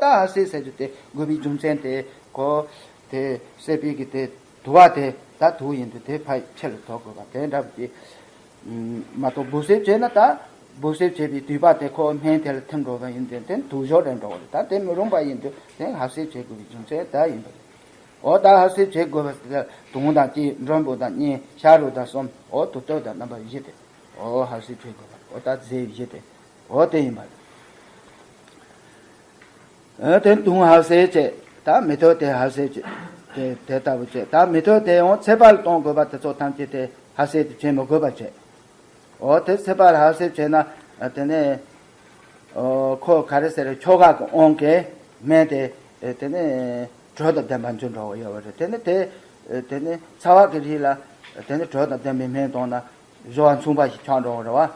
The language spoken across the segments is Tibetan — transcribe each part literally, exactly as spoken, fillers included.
ད་ཧ་སེ་ཟེར་རྒྱུ་དེ་དགོས་པའི་རྒྱུ་མཚན་དེ་ཁོ་དེ་བསད་པའི་གི་དེ་དུ་བ་དེ་ད་དུ་བ་ཡིན་དུས་དེ་ཕར་ཕྱི་ལ་དོར་དགོས་པ་དེ་འདྲ་བ་ཅིག་མ་གཏོགས་འབུ་སྲེག་བྱས་ན་ད་འབུ་སྲེག་བྱས་པའི་དུད་པ་དེ་ཁོ་སྨན་དེ་ལ་ཐིམ་འགྲོ་བ་ཡིན་དུས་དེ་དུག་ཞོ་རེད་འགྲོ་བ་རེད། ད་དེ་མི་རུང་བ་ཡིན་དུས་དེ་ཧ་སེ་བྱེད་དགོས་པའི་རྒྱུ་མཚན་ད་ཡིན་པ་རེད། འོ་ད་ཧ་སེ་བྱེད་དགོས་པ་དེ་དུང་དང་གཅིག་མགྲོན་པོ་དང་གཉིས་ཤ་རུ་དང་གསུམ་འོ་དུ་སྟོད་དང་རྣམ་པ་བཞི་དེ་འོ་ཧ་སེ་བྱེད་དགོས་པ་འོ་ད་རྫས་བཞི་དེ་འོ་དེ་ཡིན་པ་རེད། ཨ་དེ་དུང་ཧ་སེ་བྱས། ད་མེ་ཏོག་དེ་ཧ་སེ་བྱས། དེ་དེ་ལྟ་བུ་བྱས། ད་མེ་ཏོག་དེ་ཡང་ཚད་པ་ལ་གཏོང་དགོས་པ་དེ་ཚོ་ཐམས་ཅད་དེ་ཧ་སེ་དེ་བྱེད་མི་དགོས་པ་བྱས། འོ་དེ་ཚད་པ་ལ་ཧ་སེ་བྱས་ན་ཨ་དེ་ནས་ཨོ་ཁོ་ག་རེ་ཟེར་ཆོ་ག་གི་དབང་གིས་སྨན་དེ་ཨ་དེ་ནས་དྲོད་དང་ལྡན་པ་འཇུ་འགྲོ་བ་ཡོད་པ་རེད། དེ་ནས་དེ་ཨ་དེ་ནས་ཚ་བ་གི་རིགས་ལ་ཨ་དེ་ནས་དྲོད་དང་ལྡན་པའི་སྨན་བཏང་ན་སྦྱོར་བ་མཚུངས་པ་ཞིག་ཆགས་འགྲོ་བ་རེད་བ།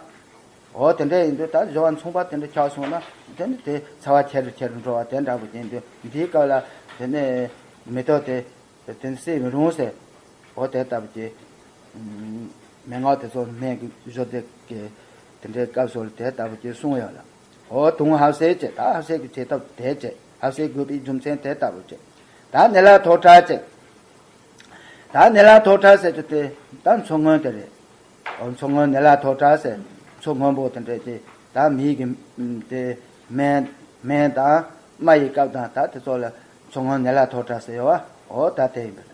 འོ་དེ་འདྲ་ཡིན་དུས་ད་སྦྱོར་བ་མཚུངས་པ་དེ་འདྲ་ཆགས་སོང་ན་དེ་ནི་དེ་ཚ་བ་ཆེ་རུ་ཆེ་རུ་འགྲོ་བ་དེ་འདྲ་བོ་ཡིན་དུས་འདིའི་སྐབས་ལ་དེ་ནི་མེ་ཏོག་དེ་དེ་ནི་བསད་མི་རུང་ཟེར། འོ་དེ་ལྟ་བུ་ཅིག་མན་ངག་དེ་ཚོ་སྨན་གྱི་བཟོ་ལྟ་གི་དེ་འདྲའི་སྐབས་སུ་ལ་དེ་ལྟ་བུ་ཅིག་གསུངས་ཡོད་ལ། འོ་དུང་ཧ་སེ་བྱས། ད་ཧ་སེ་གི་བྱེད་ཐབས་དེ་བྱས། ཧ་སེ་དགོས་པའི་རྒྱུ་མཚན་དེ་ལྟ་བུ་བྱས། ད་ནི་ལ་ཐོ་ཁྲག་བྱས། ད་ནི་ལ་ཐོ་ཁྲག་ཟེར་རྒྱུ་དེ་ད་མཚོ་སྔོན་དེ་རེད། འོ་མཚོ་སྔོན་ནི་ལ་ཐོ་ཁྲག་ཟེར་མཚོ་སྔོན་པོ་དེ་འདྲ་དེ་ད་མིའི་གི་དེ་སྨན་སྨན་དང་རྨ་ཡི་སྐབས་དང་ད་དེ་ཚོ་ལ་མཚོ་སྔོན་ནི་ལ་ཐོ་ཁྲག་ཟེར་ཡོད་བ། འོ་ད་དེ་ཡིན་པ་རེད།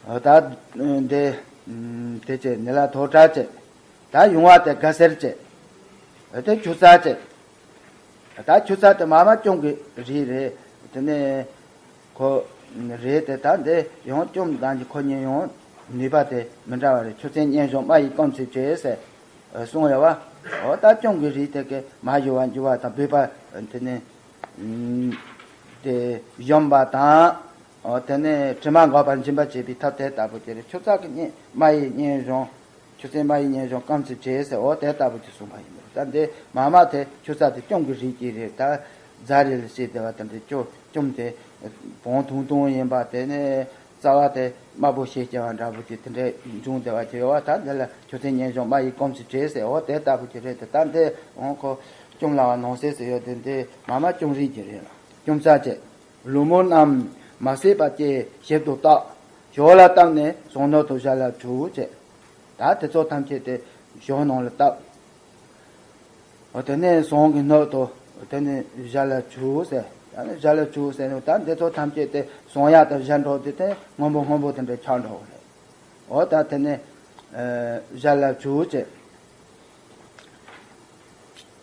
འོ་ད་དེ་དེ་བྱས་ནི་ལ་ཐོ་ཁྲག་བྱས། ད་ཡུང་བ་དེ་དགའ་སེར་བྱས། འོ་དེ་ཆུ་རྩ་བྱས། ད་ཆུ་རྩ་དེ་མ་མ་ཅུང་གི་རིགས་རེད། དེ་ནས་ཁོ་རེད་དེ་ད་འདི་ཡང་ཅུང་དང་གི་ཁོ་གཉིས་ཡང་ནུས་པ་དེ་མི་འདྲ་བ་རེད། ཆུ་སྲིན་གཉན་གཞོང་རྨ་ཡི་རྐང་ཚུད་བྱས་ཟེར་གསུངས་ཡོད་བ། འོ་ད་ཅུང་གི་རིགས་དེ་གི་མ་ཡུ་བ་འགྱུར་བ་དང་བུད་པ་དེ་ནས་དེ་གཞོམ་པ་དང་། འོ་དེ་ནས་དྲི་མ་འགག་པར་འབྱིན་པར་བྱེད་པའི་ཐབས་དེ་ལྟ་བུ་དེ་རེད། ཆུ་རྩ་གི་གཉན་རྨ་ཡི་གཉན་གཞོང་། ཆུ་སྲིན་རྨ་ཡི་གཉན་གཞོང་རྐང་ཚུད་བྱས་ཟེར། འོ་དེ་ལྟ་བུ་ཅིག་གསུངས་པ་ཡིན་པ་རེད། ད་འདི་མ་མ་དེ་ཆུ་རྩ་དེ་ཅུང་གི་རིགས་ཀྱི་རེད། ད་རྫ་རི་ལ་བྱས་བསྡད་པ་དེ་འདྲ་ཅོ་ཅུང་དེ་བོང་ཐུང་ཐུང་ཡིན་པ། དེ་ནས་རྩ་བ་དེ་དམར་པོ་ཞེས་བྱ་བ་འདྲ་བོ་ཅིག་དེ་འདྲ་འབྱུང་བསྡད་པ་ཅིག་ཡོད་བ། ད་འདི་ལ་ཆུ་སྲིན་གཉན་གཞོང་རྨ་ཡི་རྐང་ཚུད་བྱས་ཟེར། འོ་དེ་ལྟ་བུ་ཅིག་རེད་དེ། ད་འདི་འོང་ཁོ་ཅུང་ལ་བ་ནང་གསེས་སུ་ཡོད་དེ་འདི་མ་མ་ཅུང་རིགས་ཀྱི་རེད་ལ། ཅུང་རྩ་བྱས། ལུག་མོ་རྣམས་མ་བསད་པ་བཅས་ཞིབ་ཏུ་བརྟག། ཞོ་ལ་བཏབ་ནས་ཟངས་ནོར་དུ་བཞག་ལ་བྱུག་ཅེས། ད་དེ་ཚོ་ཐམས་ཅད་དེ་ཞོ་ནང་ལ་བཏབ། འོ་དེ་ནས་ཟངས་ཀྱི་སྣོད་དུ་དེ་ནས་བཞག་ལ་བྱུག་ཟེར། ད་ནི་བཞག་ལ་བྱུག་ཟེར་ནས་ད་འདི་ཚོ་ཐམས་ཅད་དེ་ཟངས་ཡག་དང་བཞག་འགྲོ་དུས་དེ་སྔོན་པོ་སྔོན་པོ་དེ་འདྲ་ཆགས་འགྲོ་བ་རེད། འོ་ད་དེ་ནས་བཞག་ལ་བྱུག་ཅེས།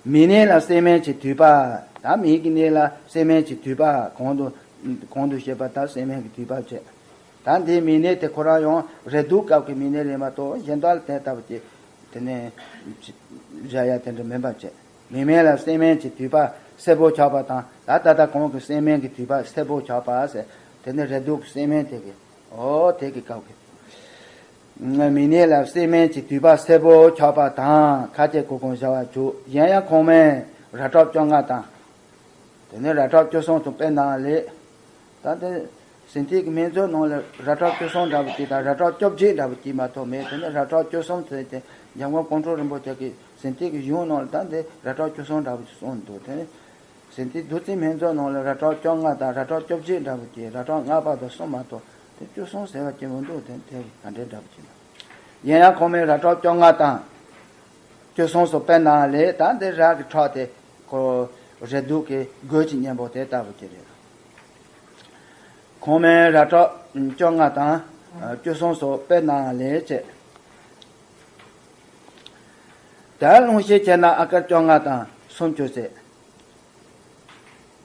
མིའི་ནད་ལ་བསད་སྨན་གྱི་དུད་པ། ད་མིའི་གི་ནད་ལ་བསད་སྨན་གྱི་དུད་པ་གོང་དུ་གོང་དུ་བཤད་པ་ལྟར་བསད་སྨན་གྱི་དུད་པ་བྱས། ད་འདིའི་མིའི་ནད་དེ་ཁོ་རང་ཡང་རེག་དུག་སྐབས་ཀྱི་མིའི་ནད་རེད་མ་གཏོགས་གཞན་དག་ལ་དེ་ལྟ་བུ་ཅིག་དེ་ནས་བཞག་ཡ་དེ་འདྲ་མིན་པ་བྱས། མིའི་སྨན་ལ་བསད་སྨན་གྱི་དུད་པ་སེར་པོ་ཆགས་པ་དང་། ད་ད་ལྟ་གོང་གི་བསད་སྨན་གྱི་དུད་པ་སེར་པོ་ཆགས་པ་ཟེར། དེ་ནི་རེག་དུག་གི་བསད་སྨན་དེ་གི་འོ་དེ་གི་སྐབས་ཀྱི། མིའི་ནད་ལ་བསད་སྨན་གྱི་དུད་པ་སེར་པོ་ཆགས་པ་དང་། ཁ་ཆེ་གུར་གུམ་བཞག་པར་བྱུག། གཞན་ཡང་ཁོང་སྨན་ར་ཏྲོག་བཅོ་ལྔ་དང་། དེ་ནས་ར་ཏྲོག་བཅུ་གསུམ་དུ་དཔེ་གནང་ལེ། ད་དེ་ཟིན་ཐིག་གི་སྨན་མཛོད་ནང་ལ་ར་ཏྲོག་བཅུ་གསུམ་འདྲ་བོ་ཅིག་དང་ར་ཏྲོག་བཅོ་བརྒྱད་འདྲ་བོ་ཅིག་མ་གཏོགས་མེད། དེ་ནས་ར་ཏྲོག་བཅུ་གསུམ་ཟེར་ཏེ་འཇམ་མགོན་ཀོང་སྤྲུལ་རིན་པོ་ཆེ་གི་ཟིན་ཐིག་གི་གཞུང་ནང་ལ་ད་དེ་ར་ཏྲོག་བཅུ་གསུམ་འདྲ་བོ་ཅིག་གསུངས་འདུག། དེ་ནས་ཟིན་ཐིག་བདུད་རྩི་སྨན་མཛོད་ནང་ལ་ར་ཏྲོག་བཅོ་ལྔ་དང་ར་ཏྲོག་བཅོ་བརྒྱད་འདྲ་བོ་ཅིག། ར་ཏྲོག་ལྔ་པ་དང་གསུམ་མ་གཏོགས་དེ་བཅུ་གསུམ་ཟེར་བ་ཅིག་མི་འདུག། དེ་དེ་ག་འདྲའི་འདྲ་བོ་ཅིག་ལ། གཞན་ཡང་ཁོང་སྨན་ར་ཏྲོག་བཅོ་ལྔ་དང་བཅུ་གསུམ་སོགས་དཔེ་གནང་ལེ། ད་འདི་ར་གི་ཁྲག་དེ་ཁོ་རེག་དུག་གི་རྒོད་ཀྱི་གཉེན་པོ་དེ་ལྟ་བུ་ཅིག་རེད། ཁོང་སྨན་ར་ཏྲོག་བཅོ་ལྔ་དང་བཅུ་གསུམ་སོགས་དཔེ་གནང་ལེ་བྱས། ད་རླུང་ཤས་ཆེ་ན་ཨ་ཀར་བཅོ་ལྔ་དང་སུམ་ཅུ་ཟེར།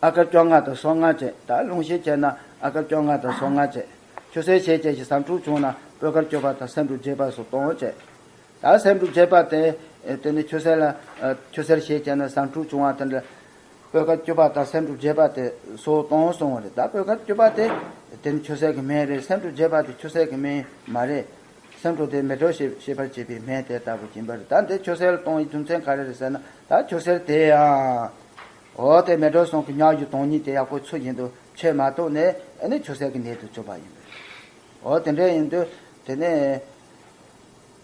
ཨ་ཀར་བཅོ་ལྔ་དང་སོ་ལྔ་བྱས། ད་རླུང་ཤས་ཆེ་ན་ཨ་ཀར་བཅོ་ལྔ་དང་སོ་ལྔ་བྱས། ཆུ་སེར་ཤས་ཆེ་ཞིང་སེམས་འཁྲུག་བྱུང་ན་སྤོས་དཀར་སྐྱུག་པ་དང་སེམས་འཁྲུག་རྒྱས་པ་སོགས་གཏོང་བྱས། ད་སེམས་འཁྲུག་རྒྱས་པ་དེ་དེ་ནི་ཆུ་སེར་ལ་ཆུ་སེར་ཤས་ཆེ་ན་སེམས་འཁྲུག་བྱུང་བ་དེ་འདྲ། སྤོས་དཀར་སྐྱུག་པ་དང་སེམས་འཁྲུག་རྒྱས་པ་དེ་སོགས་གཏོང་གསུངས་པ་རེད། ད་སྤོས་དཀར་སྐྱུག་པ་དེ་དེ་ནི་ཆུ་སེར་གྱི་སྨན་རེད། སེམས་འཁྲུག་རྒྱས་པ་དེ་ཆུ་སེར་གྱི་སྨན་མ་རེད། སེམས་འཁྲུག་དེ་མེ་དྲོད་ཞི་ཞི་བར་བྱེད་པའི་སྨན་དེ་ལྟ་བུ་ཡིན་པ་རེད། ད་འདི་ཆུ་སེར་ལ་གཏོང་བའི་རྒྱུ་མཚན་ག་རེ་རེད་ཟེར་ན། ད་ཆུ་སེར་དེ་ཡང་འོ་དེ་མེ་དྲོད་གསུམ་གྱི་མྱག་གཞུ་དོན་གཉིས་དེ་ཡག་པོ་ཚུད་བཞིན་དུ་ཆད་མ་གཏོགས་ནས་ཨ་ནི་ཆུ་སེར་གྱི་ནད་དུ་གྱུར་པ་ཡིན་པ་རེད། འོ་དེ་འདྲ་ཡིན་དུས་དེ་ནས་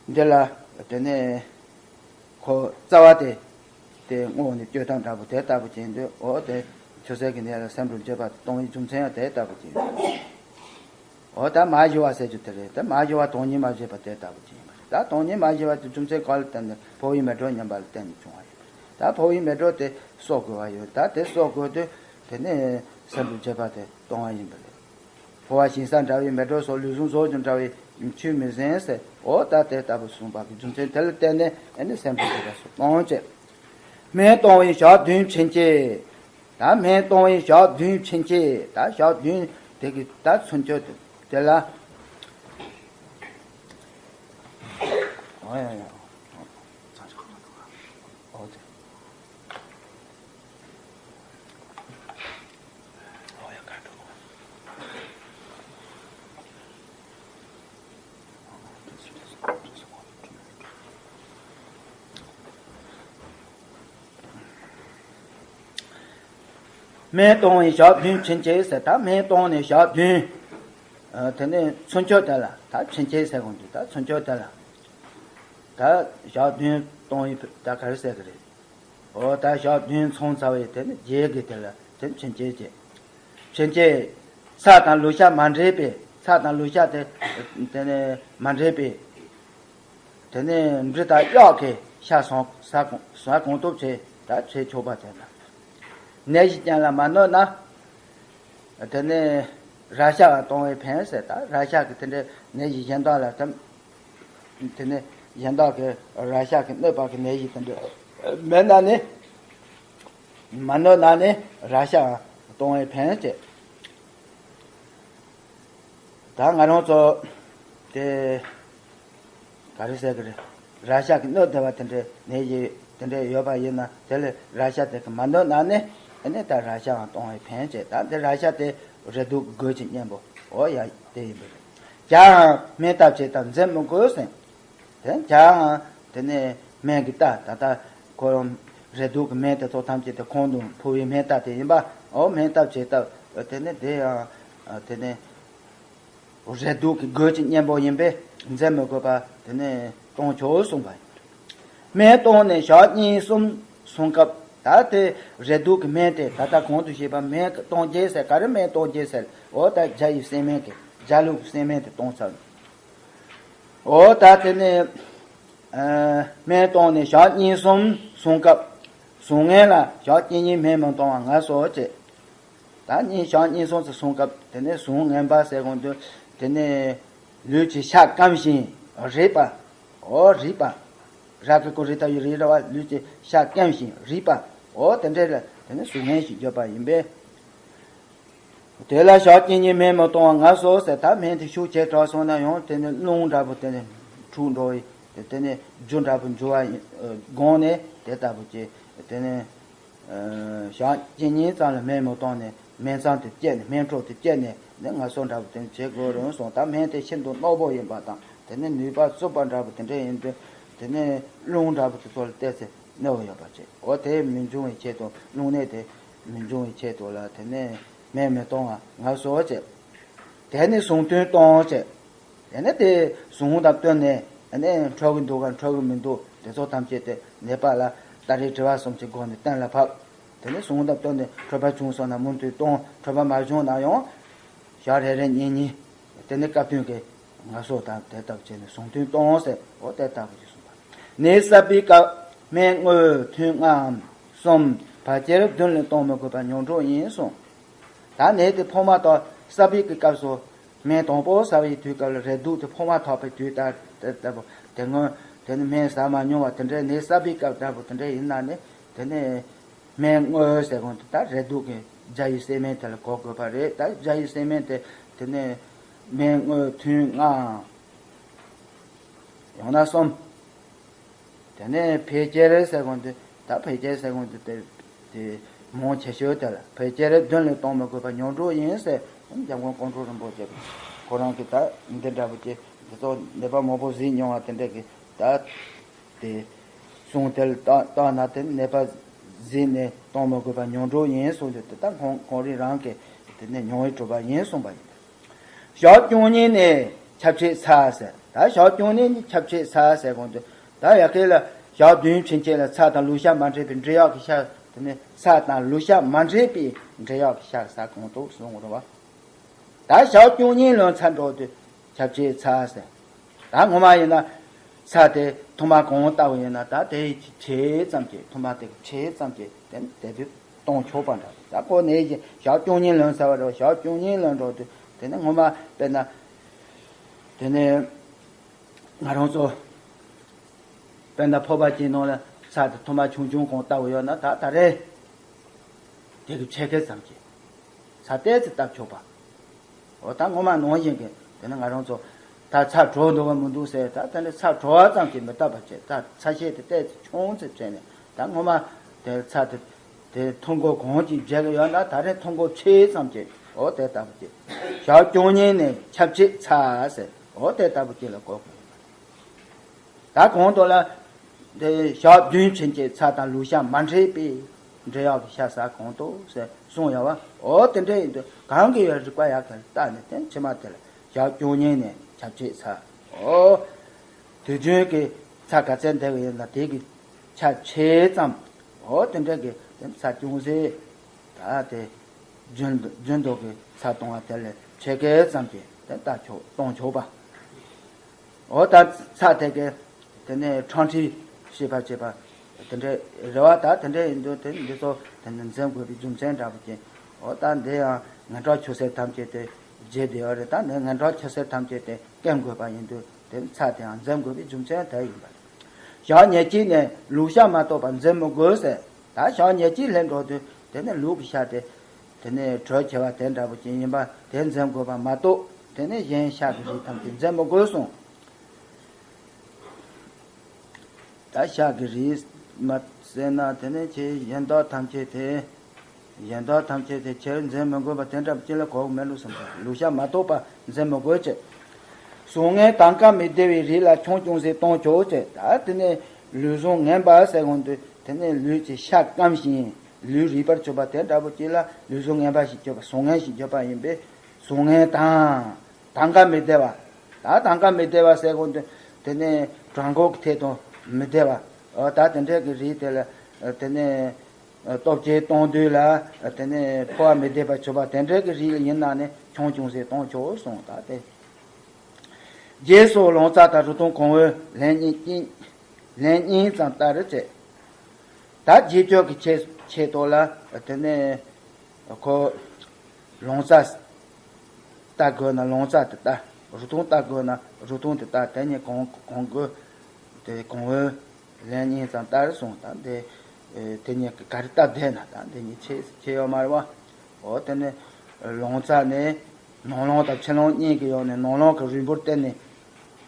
འདི་ལ་དེ་ནས་ཁོ་རྩ་བ་དེ་དེ་སྔོ་ནས་བཅོས་སྟངས་འདྲ་པོ་དེ་ལྟ་བུ་བྱས་འདུག། འོ་དེ་ ཆོས་ཟད་ཀྱི་གནས་ལ་སེམས་རུ་འབྱེད་པ་གཏོང་བའི་རྒྱུ་མཚན་ཡང་དེ་ལྟ་བུ་ཅིག་ཡིན། འོ་ད་མ་ཞི་བ་ཟེར་རྒྱུ་དེ་རེད། ད་མ་ཞི་བ་སྟོང་ཉིད་མ་བཞེད་པ་དེ་ལྟ་བུ་ཅིག་ཡིན་པ་རེད། ད་སྟོང་ཉིད་མ་བཞེད་པ་དེ་རྒྱུ་མཚན་ག་ལ་བརྟེན་ནས། འཕོ་བའི་མེ་སྒྲོན་ཉམས་པ་ལ་བརྟེན་ནས་བྱུང་བ་ཡིན་པ་རེད། ད་འཕོ་བའི་མེ་སྒྲོན་དེ་གསོག་དགོས་པ་ཡོད། ད་དེ་གསོག་དགོས་དུས་དེ་ནས་སེམས་རུ་འབྱེད་པ་དེ་གཏོང་བ་ཡིན་པ་རེད། འཕོ་བ་ཞིང་ས་འདྲ་བའི་མེ་སྒྲོན་སོགས། ལུས་ཟུངས་ཟོག་རྒྱུ་འདྲ་བའི་ཆོས་མི་ཟིན་ཟེར། འོ་ད་དེ་ལྟ་བུ་གསུངས་པ་གི་རྒྱུ་མཚན་དེ་ལ་བརྟེན་ནས་ཨ་ནི་སེམས་རུ་འབྱེད་པ་སོགས་གཏོང་བྱེད། སྨན་གཏོང་བའི་ཞག་བདུན་ཕྱིན་ཆད། ད་སྨན་གཏོང་བའི་ཞག་བདུན་ཕྱིན་ཆད། ད་ཞག་བདུན་དེ་གི་ད་ཚུན་ཆད་དེ་ལ། ཨོ་ཡ་ཡ། ཨོ་དེ། ཨོ་ཡ་ག་འགྲོ། སྨན་གཏོང་བའི་ཞག་བདུན་ཕྱིན་ཆད་ཟེར། ད་སྨན་གཏོང་ནས་ཞག་བདུན། ཨ། དེ་ནས་ཚུན་ཆད་དེ་ལ། ད་ཕྱིན་ཆད་ཟེར་གོ་འདུག་ད་ཚུན་ཆད་དེ་ལ། ད་ཞག་བདུན་གཏོང་བའི་ད་ག་རེ་ཟེར་གི་རེད། འོ་ད་ཞག་བདུན་སོང་ཚར་བའི་དེ་ནི་རྗེས་ཀྱི་དེ་ལ་དེ་ཕྱིན་ཆད་བྱེད། ཕྱིན་ཆད། ཚ་དང་ལུག་ཤ་མ་འདྲེས་པའི། ཚ་དང་ལུག་ཤ་དེ་དེ་ནི་མ་འདྲེས་པའི། དེ་ནི་འབྲི་དང་གཡག་གི་ཤ་ཟ་གང་ཟ་གང་ཐུབ་བྱེད། ད་བྱེད་ཆོག་པ་དེ་ལ། ནད་གཞི་ཅན་ལ་མ་གནོད་ན། དེ་ནས་རཀ་ཤ་གཏོང་བའི་ཕན་ཟེར། ད་རཀ་ཤ་གི་དེ་འདྲའི་ནད་གཞི་གཞན་དག་ལ་དམ། དེ་ནས་གཞན་དག་གི་རཀ་ཤ་གི་གནོད་པ་གི་ནད་གཞི་དེ་འདྲ་མེད་ན་ནི། མ་གནོད་ན་ནི་རཀ་ཤ་གཏོང་བའི་ཕན་བྱེད། ད་ང་རང་ཚོ་དེ། ག་རེ་ཟེར་གི་རེད། རཀ་ཤ་གི་གནོད་བདེ་བ་དེ་འདྲའི་ནད་ཀྱི་དེ་འདྲའི་ཡོད་པ་ཡིན་ན། དེ་ལས་རཀ་ཤ་དེ་གི་མ་གནོད་ན་ནི། ཨ་ནི་ད་རཀ་ཤའང་གཏོང་བའི་ཕན་བྱེད། ད་འདི་རཀ་ཤ་དེ་རེག་དུག་གི་རྒོད་ཀྱི་གཉེན་པོ། འོ་ཡ་དེ་ཡིན་པ་རེད། བྱའམ་སྨན་བཏབ་བྱེད་དམ་འཛེམ་མི་དགོས་ཟེར། དེ་བྱའམ་དེ་ནས་སྨན་གྱི་རྟ། ད་ལྟ་ཁོ་རང་རེག་དུག་གི་སྨན་དེ་ཚོ་ཐམས་ཅད་དེ་ཁོང་དུ་འཕོ་བའི་སྨན་རྟ་དེ་ཡིན་པ། འོ་སྨན་བཏབ་བྱེད་དམ། དེ་ནས་དེ་ཡང་དེ་ནས། རེག་དུག་གི་རྒོད་ཀྱི་གཉེན་པོ་ཡིན་པས་འཛེམ་མི་དགོས་པ་དེ་ནས་གཏོང་ཆོག་གསུངས་པ་ཡིན། སྨན་གཏོང་ནས་ཞག་གཉིས་གསུམ་སོང་སྐབས། ད་དེ་རེག་དུག་གི་སྨན་དེ་ད་ལྟ་གོང་དུ་ཞུས་པ་སྨན་གཏོང་རྒྱུ་ཟེར། ག་རེ་སྨན་གཏོང་རྒྱུ་ཟེར། འོ་ད་བྱ་ཡི་སྲན་སྨན་གྱི་བྱ་ལུག་གི་སྲན་སྨན་དེ་གཏོང་ཚར། འོ་ད་དེ་ནས་ཨ་སྨན་གཏོང་ནས་ཞག་གཉིས་གསུམ་སོང་སྐབས། ཟུངས་ངན་ལ་ཞག་གཅིག་གཉིས་སྨན་མི་གཏོང་བ་ངལ་གསོ་བྱེད། ད་གཉིས་ཞག་གཉིས་གསུམ་ཙམ་སོང་སྐབས། དེ་ནས་ཟུངས་ངན་པ་ཟེར་གོང་དུ། དེ་ནས་ལུས་ཀྱི་ཤ་སྐམ་ཞིང་རིད་པ། འོ་རིད་པ། ར་གི་གུ་རི་ད་ཡི་རི་ར་བ། ལུས་ཀྱི་ཤ་སྐམ་ཞིང་རིད་པ། འོ་དེ་འདྲ་ལ་དེ་ནས་ཟུངས་ངན་ཞིག་བརྗོད་པ་ཡིན་པས། དེ་ལ་ཞག་གཅིག་གཉིས་སྨན་མི་གཏོང་བ་ངལ་གསོ་ཟེར། ད་སྨན་དེ་ཤུགས་ཆེ་དྲགས་སོང་ན་ཡང་དེ་ནས་རླུང་འདྲ་པོ་དེ་ནས་འཁྲུགས་འགྲོ་བའི་དེ་ནས་རྒྱུ་འདྲ་པོ་འབྱུང་བ་ཡིན། དགོངས་ནས་དེ་ལྟ་བུ་བྱས། དེ་ནས། ཨ། ཞག་གཅིག་གཉིས་ཙམ་ལ་སྨན་མི་གཏོང་ནས། སྨན་ཚང་དེ་བཅད་ནས། སྨན་འཕྲོ་དེ་བཅད་ནས་ནི་ངལ་གསོ་འདྲ་པོ་དེ་བྱེད་དགོས་རུང་སོང་། ད་སྨན་དེ་ཤིན་ཏུ་རྣོ་པོ་ཡིན་པ་དང་། དེ་ནས་ནུས་པ་རྩུབ་པ་འདྲ་པོ་དེ་འདྲ་ཡིན་དུས། དེ་ནས་རླུང་འདྲ་པོ་དེ་ཚོ་ལ་བལྟས་ཚེ་གནོད་པ་ཡོད་པ་བྱེད། འོ་དེ་མི་འབྱུང་བའི་ཆེད་དུ། རླུང་ནད་དེ་མི་འབྱུང་བའི་ཆེད་དུ་ལ་དེ་ནས་སྨན་མི་གཏོང་བ་ངལ་གསོ་བྱེད། དེ་ནས་ཟུངས་ཐུན་གཏོང་བྱེད། དེ་ནས་དེ་ཟུངས་དང་བསྟུན་ནས། ཨ་ནི་འཕྲོད་ཀྱི་འདུག་གམ་འཕྲོད་ཀྱི་མི་འདུག་དེ་ཚོ་ཐམས་ཅད་དེ་ནད་པ་ལ་ད་རེས་དྲི་བ་གསུམ་གྱི་སྒོ་ནས་གཏན་ལ་ཕབ། དེ་ནས་ཟུངས་དང་བསྟུན་ནས་འཕྲོད་པ་བྱུང་སོང་ན་མུ་མཐུད་གཏོང་། འཕྲོད་པ་མ་བྱུང་ན་ཡང་ཞག་རེ་རེ་གཉིས་གཉིས། དེ་ནས་སྐབས་བསྟུན་གྱི་ངལ་གསོ་དང་དེ་ལྟ་བུ་བྱས་ནས་ཟུངས་ཐུན་གཏོང་ཟེར། འོ་དེ་ལྟ་བུ་ཞིག་གསུངས་པ། ནད་གསར་པའི་སྐབས་སྨན་དངོས་ཐུན་ལྔའམ་གསུམ། ཕལ་ཆེར་བདུན་ལས་གཏོང་མི་དགོས་པ་མྱོང་གྲོལ་ཡིན་གསུངས། ད་ནད་དེ་ཕོག་མ་ཐག་གསར་པའི་གི་སྐབས་སུ། སྨན་དང་པོ་ཟ་བའི་དུས་སྐབས་ལ་རེག་དུག་དེ་ཕོག་མ་ཐག་པའི་དུས་ལྟར་དེ་ལྟ་བུ། དེ་སྔོན་དེ་ནི་སྨན་ཟ་མ་མྱོང་བ་དེ་འདྲའི་ནད་གསར་པའི་སྐབས་ལྟ་བུ་དེ་འདྲ་ཡིན་ན་ནི། དེ་ནི་སྨན་དངོས་ཟེར་གོང་དུ་ད་རེག་དུག་གི་བྱ་ཡི་སྲན་སྨན་དེ་ལ་གོ་དགོས་པ་རེད། ད་བྱ་ཡི་སྲན་སྨན་དེ་དེ་ནི་སྨན་དངོས་ཐུན་ལྔ། ཡང་ན་གསུམ། དེ་ནས་ཕལ་ཆེར་ཟེར་གོང་དུ། ད་ཕལ་ཆེར་ཟེར་གོང་དུ་དེ་དེ་མང་ཆེ་ཤོས་དེ་ལ་ཕལ་ཆེར་བདུན་ལས་གཏོང་མི་དགོས་པ་མྱོང་གྲོལ་ཡིན་ཟེར། འཇམ་མགོན་ཀོང་སྤྲུལ་རིན་པོ་ཆེ་ཁོ་རང་གིས་ད་འདི་འདྲ་པོ་ཅིག་འདི་ཚོ་ནད་པ་མང་པོ་གཟིགས་མྱོང་བ་དེ་འདྲ་གིས་ད་དེ་གསུང་དེ་ལ་བལྟ་བལྟས་ན། དེ་ནད་པ་གཟིགས་ནས་གཏོང་མི་དགོས་པ་མྱོང་གྲོལ་ཡིན་གསུངས་དུས། དེ་ད་ཁོང་ཁོང་རང་རང་གིས་དེ་ནས་མྱོང་བས་གྲུབ་པ་ཡིན་གསུངས་པ་ཡིན། ཞག་བཅུ་གཉིས་ནས་ཁྱབ་ཆེས་ཚ་ཟེར། ད་ཞག་བཅུ་གཉིས་ནས་ཁྱབ་ཆེས་ཚ་ཟེར་གོང་དུ། ད་ཡ་གི་ལ་ཞག་བདུན་ཕྱིན་ཆད་ལ་ཚ་དང་ལུག་ཤ་མ་འདྲེས་པའི་འབྲི་གཡག་གི་ཤ་ དེ་ནས་ས་དང་ལུས་ཤ་མ་འདྲེས་པའི་འབྲི་གཡག་གི་ཤ་ཟ་གོང་དུ་སོང་རེད་བ། ད་ཞག་བཅུ་གཉིས་ལོན་ཚར་འགྲོ་དུས་ཆབ་ཆའི་ཚ་ཟེར། ད་ངོ་མ་ཡིན་ན་ས་དེ་ཐོག་མ་གང་ལྟ་བུ་ཡིན་ན་ད་དེའི་ཆེ་ཙམ་གྱི་ཐོག་མ་དེ་གི་ཆེ་ཙམ་གྱི་དེ་དེ་དུས་གཏོང་ཆོག་པ་འདྲ། ད་ཁོ་ནས་ཞག་བཅུ་གཉིས་ལོན་ཚར་བ་རེད། ཞག་བཅུ་གཉིས་ལོན་འགྲོ་དུས་དེ་ནས་ངོ་མ་དཔེར་ན་དེ་ནས་ང་རང་ཚོ་དཔེར་ན་ཕོར་པ་གཅིག་ནང་ལ་ས་དེ་ཐོག་མ་ཆུང་ཆུང་གང་ལྟ་བུ་ཡོད་ན་ད་ད་རེས་དེ་གི་ཕྱེད་ཀ་ཙམ་གྱི་ས་ཏོག་ཙམ་བཏབ་ཆོག་པ། འོ་ད་ངོ་མ་ནང་བཞིན་གྱི་དེ་ནི་ང་རང་ཚོ་ད་ཚྭ་དྲོ་འདུག་ག་མི་འདུག་ཟེར། ད་དེ་ནི་ཚྭ་དྲོ་བ་ཙམ་གྱིས་མི་བཏབ་པ་བྱས། ད་ཚྭ་ཤེད་དེ་ཏོག་ཙམ་ཆུང་ཙམ་བྱས་ནས་ད་ངོ་མ་དེ་ཚྭ་དེ་དེ་ཐུར་འགོ་གང་གིས་བརྒྱབ་ཀྱི་ཡོད་ན་ད་རེས་ཐུར་འགོ་ཕྱེད་ཙམ་གྱིས་འོ་དེ་ལྟ་བུ་གྱིས་ཞག་བཅུ་གཉིས་ནས་ཆབ་ཆའི་ཚ་ཟེར། འོ་དེ་ལྟ་བུ་གྱིས་ལ་གོ་དགོས། ད་གོང་དུ་ལ་དེ་ཞག་བདུན་ཕྱིན་གྱི་ཚྭ་དང་ལུས་ཤ་མ་འདྲེས་པའི་འབྲི་གཡག་གི་ཤ་ཟ་གོང་དུ་ཟེར་གསུངས་ཡོད་བ། འོ་དེ་འདྲ་ཡིན་དུས་གང་གི་ཡོད་རིགས་པ་ཡག་གི་ལྟ་ནས་དེ་ཕྱི་མ་དེ་ལ་ཞག་བཅུ་གཉིས་ནས་ཆབ་ཆའི་ཚ། འོ་དུས་རྒྱུན་གྱི་ཚྭ་ག་ཚད་འདེབས་ཡོད་ན་དེ་གི་ཆ་ཆེ་ཙམ། འོ་དེ་འདྲ་གི་དེ་ཚྭ་ཅུང་ཟད་ད་དེ་རྒྱུན་རྒྱུན་དུ་གི་ཚྭ་གཏོང་བ་དེ་ལས་ཕྱེད་ཀ་ཙམ་གྱི་དེ་ལྟ་ཆོག་གཏོང་ཆོག་པ། འོ་ད་ཚྭ་དེ་གས་དེ་ནས་ཁྲང་ཁྲི་ཞེས་པ་བྱེད་པ་དེ་འདྲའི་རེ་བ་ད་དེ་འདྲའི་ཡིན་དུས་དེ་འདི་ཚོ་དེ་ནས་འཛེམ་དགོས་པའི་རྒྱུ་མཚན་འདྲ་པོ་ཅན། འོ་ད་འདི་ཡང་ངན་གྲགས་ཆུ་སེར་ཐམས་ཅད་དེ་བརྗེད་བསྡད་ཡོད་རེད། ད་འདི་ངན་གྲགས་ཆུ་སེར་ཐམས་ཅད་དེ་སྐེམ་དགོས་པ་ཡིན་དུས་དེ་ཚྭ་དེའང་འཛེམ་དགོས་པའི་རྒྱུ་མཚན་དེ་ཡིན་པ་རེད། ཞག་ཉེར་གཅིག་ནས་ལུག་ཤ་མ་གཏོགས་པ་འཛེམ་མི་དགོས་ཟེར། ད་ཞག་ཉེར་གཅིག་སླེབས་འགྲོ་དུས་དེ་ནས་ལུག་གི་ཤ་དེ་དེ་ནས་དྲོད་ཆེ་བ་དེ་འདྲ་པོ་ཅན་ཡིན་པ་དེ་འཛེམ་དགོས་པ་མ་གཏོགས་དེ་ནས་གཞན་ཤ་གི་རིགས་ཐམས་ཅད་འཛེམ་མི་དགོས་གསུངས། ད་ཤ་གི་རིགས་མ་ཟེར་ན་དེ་ནས་ཁྱེད་གཞན་དག་ཐམས་ཅད་དེ་གཞན་དག་ཐམས་ཅད་དེ་ཁྱེད་འཛེམ་མི་དགོས་པ་དེ་འདྲ་ཅི་ལ་གོ་མེད་ལུགས་སམ། ལུག་ཤ་མ་གཏོགས་པ་འཛེམ་མི་དགོས་ཅེས། ཟོང་ངན་དང་ག་མི་བདེ་བའི་རིགས་ལ་ཆུང་ཅུང་ཟད་གཏོང་ཆོག་ཅེས། ད་དེ་ནས་ལུས་ཟོང་ངན་པ་ཟེར་གོང་དུ་དེ་ནས་ལུས་ཀྱི་ཤ་སྐམ་ཞིང་ལུས་རུས་པར་གྱུར་པ་དེ་འདྲ་པོ་ཅིག་ལ་ལུས་ཟོང་ངན་པ་ཞེས་བརྗོད་པ་ཟོང་ངན་ཞེས་བརྗོད་པ་ཡིན་པས་ཟོང་ངན་དང་། དང་ག་མི་བདེ་བ། ད་དང་ག་མི་བདེ་བ་ཟེར་གོང་དུ་དེ་ནས་བྲང་ཁོག་གི་ཐད་དུ་མི་བདེ་བ། འོ་ད་དེ་འདྲས་ཀྱི་རིགས་དེ་ལ་དེ་ནས་སྟོབས་ཆེ་གཏོང་དུས་ལ་དེ་ནས་ཕོ་བ་མི་བདེ་བ་བྱུང་བ་དེ་འདྲས་ཀྱི་རིགས་ཡིན་ན་ནི་ཆུང་ཆུང་ཟད་གཏོང་ཆོག་གསུངས། ད་དེ་རྗེས་སུ་ལོང་ཙ་དང་རུ་ཐུང་གོང་འོག་ལན་གཉིས་ཀྱིས་ལན་གཉིས་ཙམ་ལྟར་བྱེད། ད་རྗེས་གཅོད་ཀྱི་ཆེད་ཆེད་དུ་ལ་དེ་ནས་ཁོ་ལོང་ཙ་ལྟ་དགོས་ན་ལོང་ཙ་དེ་ལྟ། རུ་ཐུང་ལྟ་དགོས་ན་རུ་ཐུང་དེ་ལྟ། དེ་གཉིས་གོང་གོང་དགོས་དེ་གོང་འོག་ལན་གཉིས་ཙམ་ལྟར་གསུངས། ད་དེ་དེ་གཉིས་ཀྱི་ག་རེ་ལྟ་བསྡད་ན་ད་དེ་གཉིས་ཆེ་ཆེ་ཡོད་མ་རེད་བ། འོ་དེ་ནས་ལོང་ཙ་ནས། ནང་ལོང་དང་ཕྱི་ལོང་གཉིས་ཀྱི་ཡོག་ནས་ནང་ལོང་གི་རིང་པོར་བལྟས་ནས།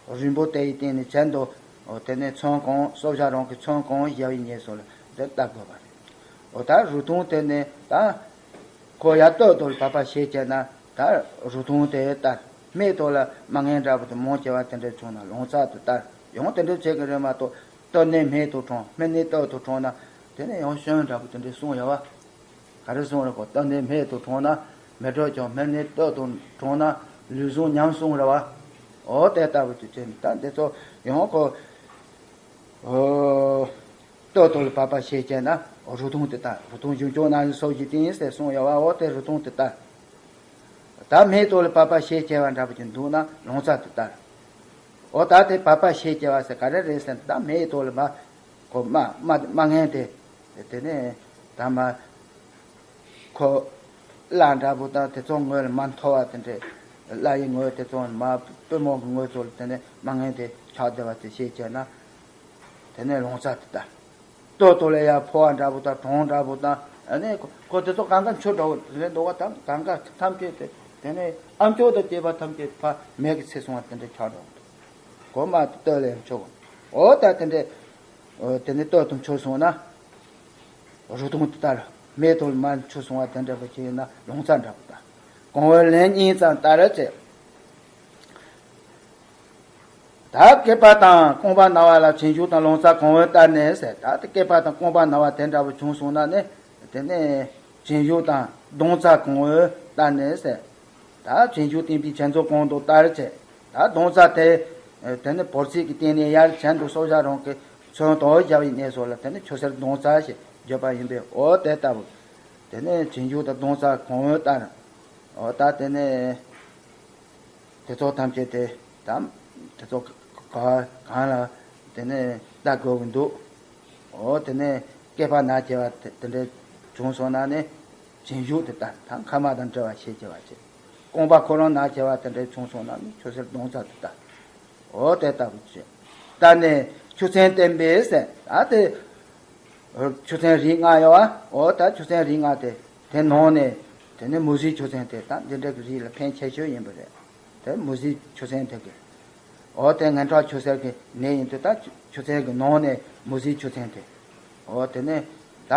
རིང་པོ་དེ་ཡི་སྟེང་ནས་གྱེན་དུ། འོ་དེ་ནས་ཚོན་གང་སྲོག་ཆགས་རང་གི་ཚོན་གང་བཞག་པའི་ཉེས་སོགས་ལ་དེ་ལྟ་དགོས་པ་རེད། འོ་ད་རུ་ཐུང་དེ་ནས་ད། ཁོ་ཡར་སྟོད་དུ་བབས་པ་ཞེས་བྱས་ན་ད་རུ་ཐུང་དེ་ལྟར། སྨད་དུ་ལ་མ་ངན་འདྲ་པོ་དེ་མང་ཆེ་བ་དེ་འདྲ་བྱུང་ན་ལོང་ཙ་དེ་ལྟར་ཡང་དེ་འདྲ་བྱེད་ཀྱི་རེད་མ་གཏོགས་སྟོད་ནས་སྨད་དུ་དྲངས་སྨད་ནས་སྟོད་དུ་དྲངས་ན་དེ་ནས་ཡང་ཤོན་འདྲ་པོ་དེ་འདྲ་གསུངས་ཡོད་བ། ག་རེ་གསུངས་རེད་གོ། སྟོད་ནས་སྨད་དུ་དྲངས་ན་མི་འགྲོ་ཀྱང་སྨད་ནས་སྟོད་དུ་དྲངས་ན་ལུས་ཟུངས་ཉམས་གསུངས་རེད་བ། འོ་དེ་ལྟ་བུ་དུ་བྱས་ནས་ད་འདི་ཚོ་ཡང་ཁོ། ཨོ། སྟོད་དུ་ལ་བབས་པ་ཞེས་བྱས་ན་རུ་ཐུང་དེ་ལྟ། རུ་ཐུང་གཞུང་སྐྱོང་ན་སོགས་ཀྱི་སྟེང་ཟེར་གསུངས་ཡོད་བ། འོ་དེ་རུ་ཐུང་དེ་ལྟ། ད་སྨད་དུ་ལ་བབས་པ་ཞེས་བྱས་པ་འདྲ་པོ་ཅིག་འདུག་ན་ལོང་ཙ་དེ་ལྟ། འོ་ད་དེ་བབས་པ་ཞེས་བྱས་པ་ཟེར་ག་རེ་རེད་ཟེར་ན་ད་སྨད་དུ་ལ་བབས། ཁོ་མ་མ་མ་ངན་དེ། དེ་ནས་ད་མ། ཁོ། བླ་འདྲ་པོ་དང་དེ་ཚོ་ངོས་ལ་མ་མཐོ་བ་དེ་འདྲས། བླ་ཡི་ངོས་དེ་ཚོ་མ་པུས་མོ་གི་ངོས་ཚོ་ལ་དེ་ནས་མ་ངན་དེ་ཆགས་བསྡད་པ་དེ་ཤེས་བྱས་ན། དེ་ནས་ལོང་ཙ་དེ་ལྟ། ལྟོ་ལྟོ་ལ་ཡ་ཕོ་བ་འདྲ་པོ་དང་གྲོང་འདྲ་པོ་དང་ཨ་ནི་ཁོ་དེ་ཚོ་གང་ག་མཆུ་འདྲ་པོ་རེད་འདུག་བ། དང་གང་ག་ཐམས་ཅད་དེ་དེ་ནས་ཨ་མཆོག་དང་བཅས་པ་ཐམས་ཅད་ཕ་མེད་ཀྱི་ཚེ་སོང་བ་དེ་འདྲས་ཆགས་འགྲོ་གི་འདུག་གོ་མ་ལྟོ་ལ་ཡ་མཆུ་གོ། འོ་ད་དེ་འདྲས། དེ་ནས་ལྟོ་དང་མཆུ་སོང་ན། རུ་ཐུང་དེ་ལྟར་སྨད་དུ་མར་མཆུ་སོང་བ་དེ་འདྲ་པོ་ཞིག་ཡིན་ན་ལོང་ཙ་འདྲ་པོ་དང་། གོང་འོག་ལན་གཉིས་ཙམ་ལྟར་བྱེད། ད་བསྐལ་པ་དང་རྐང་པ་ན་བ་ལ་བྱིན་གཞུག་དང་ལོང་ཙ་གོང་འོག་ལྟར་ནས་ཟེར། ད་བསྐལ་པ་དང་རྐང་པ་ན་བ་དེ་འདྲ་པོ་བྱུང་སོང་ན་ནི་དེ་ནས་བྱིན་གཞུག་དང་ལྡོང་ཙ་གོང་འོག་ལྟར་ནས་ཟེར། ད་བྱིན་གཞུག་བསྟན་པའི་བྱིན་མཛོད་གོང་དུ་ལྟར་བྱེད། ད་ལྡོང་ཙ་དེ། དེ་ནི་བོར་ཚིག་གི་སྟེང་ནས་ཡར་གྱེན་དུ་སྲོག་ཆགས་རང་གི་ཚོན་དོ་བཞག་པའི་གནས་སོགས་ལ་དེ་ནི་ཆུ་སེར་ལྡོང་ཙ་ཞེས་ བརྗོད་པ་ཡིན་པས། འོ་དེ་ལྟ་བུ། དེ་ནས་རྗེས་འཇུག་དང་གདུང་སར་གང་འོས་ལྟར། འོ་ད་དེ་ནས་དེ་ཚོ་ཐམས་ཅད་དེ་ད་དེ་ཚོ་ག་གང་ལ་དེ་ནས་ལྟ་དགོས་ཀྱི་འདུག་འོ་དེ་ནས་བསྐལ་པ་ན་བྱེད་པ་དེ་དེ་འདྲ་བྱུང་སོང་ན་ནི་རྗེས་འཇུག་དེ་ལྟར་ད་ཁ་མ་དང་འབྲེལ་བ་ཞེས་བྱ་བ་བྱེད། རྐང་པ་ཁོ་རང་ན་བྱེད་པ་དེ་འདྲ་བྱུང་སོང་ན་ནི་ཆུ་སེར་གདུང་སར་དེ་ལྟར། འོ་དེ་ལྟ་བུ་བྱེད། ད་ནི་ཆུ་ཚན་བསྟན་པས་ཟེར། ད་དེ་ཆུ་ཚན་རིགས་ལྔ་ཡོད་པ། འོ་ད་ཆུ་ཚན་རིགས་ལྔ་དེ་དེ་ནང་ནས་དེ་ནི་མུ་ཟིའི་ཆུ་ཚན་དེ་ད་འདི་འདྲ་གི་རིགས་ལ་ཕན་ཆེ་ཤོས་ཡིན་པ་རེད། དེ་མུ་ཟིའི་ཆུ་ཚན་དེ་གི། འོ་དེ་ངན་ཁྲག་ཆུ་སེར་གི་ནད་ཡིན་དུས་ད་ཆུ་ཆུ་ཚན་གི་ནང་ནས་མུ་ཟིའི་ཆུ་ཚན་དེ། འོ་དེ་ནས་ད་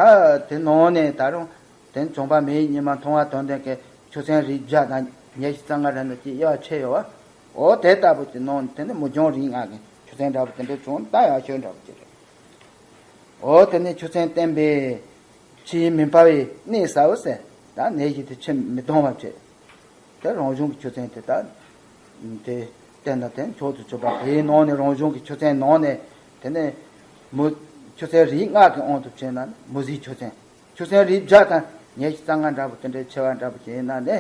དེ་ནང་ནས་ད་རུང་དེ་བྱུང་བ་མེའི་ཉི་མ་མཐོང་བ་དོན་ལྡན་གྱི་ཆུ་ཚན་རིགས་བརྒྱ་དང་ཉི་ཤུ་རྩ་ལྔ་རེ་ནས་ཀྱི་དབྱེ་བ་ཕྱེ་ཡོད་པ། འོ་དེ་ལྟ་བུ་གི་ནང་དེ་ནས་མུ་རྒྱང་རིགས་ལྔ་གི་ཆུ་ཚན་འདྲ་བོ་དེ་འདྲ་བྱུང་ད་ཡག་ཤོས་འདྲ་བོ་ཅིག་རེད། འོ་དེ་ནས་ཆུ་ཚན་བསྟན་པས་ཕྱིའི་མུན་པ་བའི་གནས་ཟ་བོ་ཟེར། ད་ནད་གཞི་དེ་ཕྱིར་མི་ལྡང་བ་བྱེད། དེ་རང་བྱུང་གི་ཆུ་ཚན་དེ་དག་དེ་བསྟན་ན་དེ་མཆོག་ཏུ་གྱུར་པ། དེའི་ནང་ནས་རང་བྱུང་གི་ཆུ་ཚན་ནང་ནས་དེ་ནས་མུ་ཆུ་ཚན་རིགས་ལྔ་གི་དབང་དུ་བྱས་ན་མུ་ཟིའི་ཆུ་ཚན། ཆུ་ཚན་རིགས་བརྒྱ་དང་ཉི་ཤུ་རྩ་ལྔ་འདྲ་པོ་དེ་འདྲའི་ཆེ་བ་འདྲ་པོ་ཅིག་ཡིན་ན་ནི་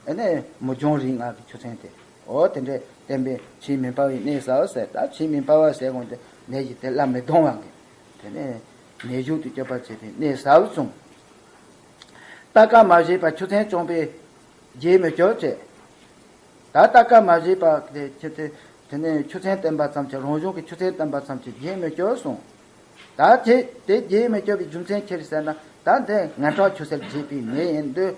ཨེ་ནས་མུ་རྒྱང་རིགས་ལྔ་གི་ཆུ་ཚན་དེ། འོ་དེ་འདྲའི་བསྟན་པས་ཕྱིའི་མུན་པ་བའི་གནས་ཟ་བོ་ཟེར། ད་ཕྱིའི་མུན་པ་བ་ཟེར་གོང་དེ་ནད་ཀྱི་དེ་ལ་མི་ལྡང་བ་གི་དེ་ནས་ནད་གཞུག་ཏུ་སྐྱོབ་པར་བྱེད་པའི་གནས་ཟ་བོ་གསུངས། ལྟ་ག་མ་བྱས་པ་ཆུ་ཚན་བྱུང་བས་རྗེས་མི་སྐྱོབ་ཅེས། ད་ལྟ་ག་མ་བྱས་པ་དེ་ཆུ་དེ་དེ་ནས་ཆུ་ཚན་བསྟན་པ་ཙམ་གྱིས། རང་བྱུང་གི་ཆུ་ཚན་བསྟན་པ་ཙམ་གྱིས་རྗེས་མི་སྐྱོབ་གསུངས། ད་དེ་དེ་རྗེས་མི་སྐྱོབ་པའི་རྒྱུ་མཚན་ཅི་རེད་ཟེར་ན། ད་འདི་ངན་ཁྲག་ཆུ་སེར་བྱེད་པའི་ནད་ཡིན་དུས་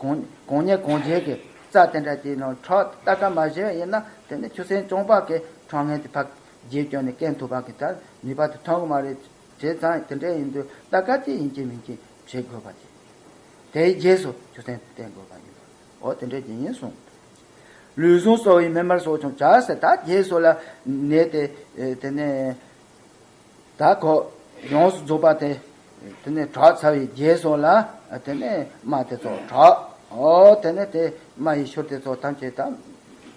གང་གང་ཉིད་གང་བྱེད་ཀྱི་རྩ་དེ་འདྲ་དེའི་ནང་ཁྲག་ལྟ་ག་མ་བྱས་པ་ཡིན་ན་དེ་ནི་ཆུ་ཚན་བྱུང་བ་གི་ཁྲག་ངན་དེ་ཕར་རྗེས་སྐྱོབ་ནས་སྐྱེལ་ཐུབ་པ་གི་ད་ནུས་པ་དེ་ཐོན་གི་མ་རེད། བྱས་ཙང་དེ་འདྲ་ཡིན་དུས་ལྟ་ག་ཅི་ཡིན་གཅིག་མིན་གཅིག་བྱེད་དགོས་པ་དེ། དེའི་རྗེས་སུ་ཆུ་ཚན་བསྟེན་དགོས་པ་ཡིན་པ། འོ་དེ་འདྲ་ཅིག་ཡིན་གསུངས། ལུས་ཟུངས་གསོ་བའི་སྨན་མར་སོགས་ཀྱང་བྱ་ཟེར། ད་རྗེས་སུ་ལ་ནད་དེ་དེ་ནས་ད་ཁོ་ཡོངས་སུ་རྫོགས་པ་དེ་དེ་ནས་དྲག་ཚར་བའི་རྗེས་སུ་ལ་དེ་ནས་རྨ་དེ་ཚོ་དྲག་འོ་དེ་ནས་དེ་རྨ་ཡི་ཤུལ་དེ་ཚོ་ཐམས་ཅད་ད་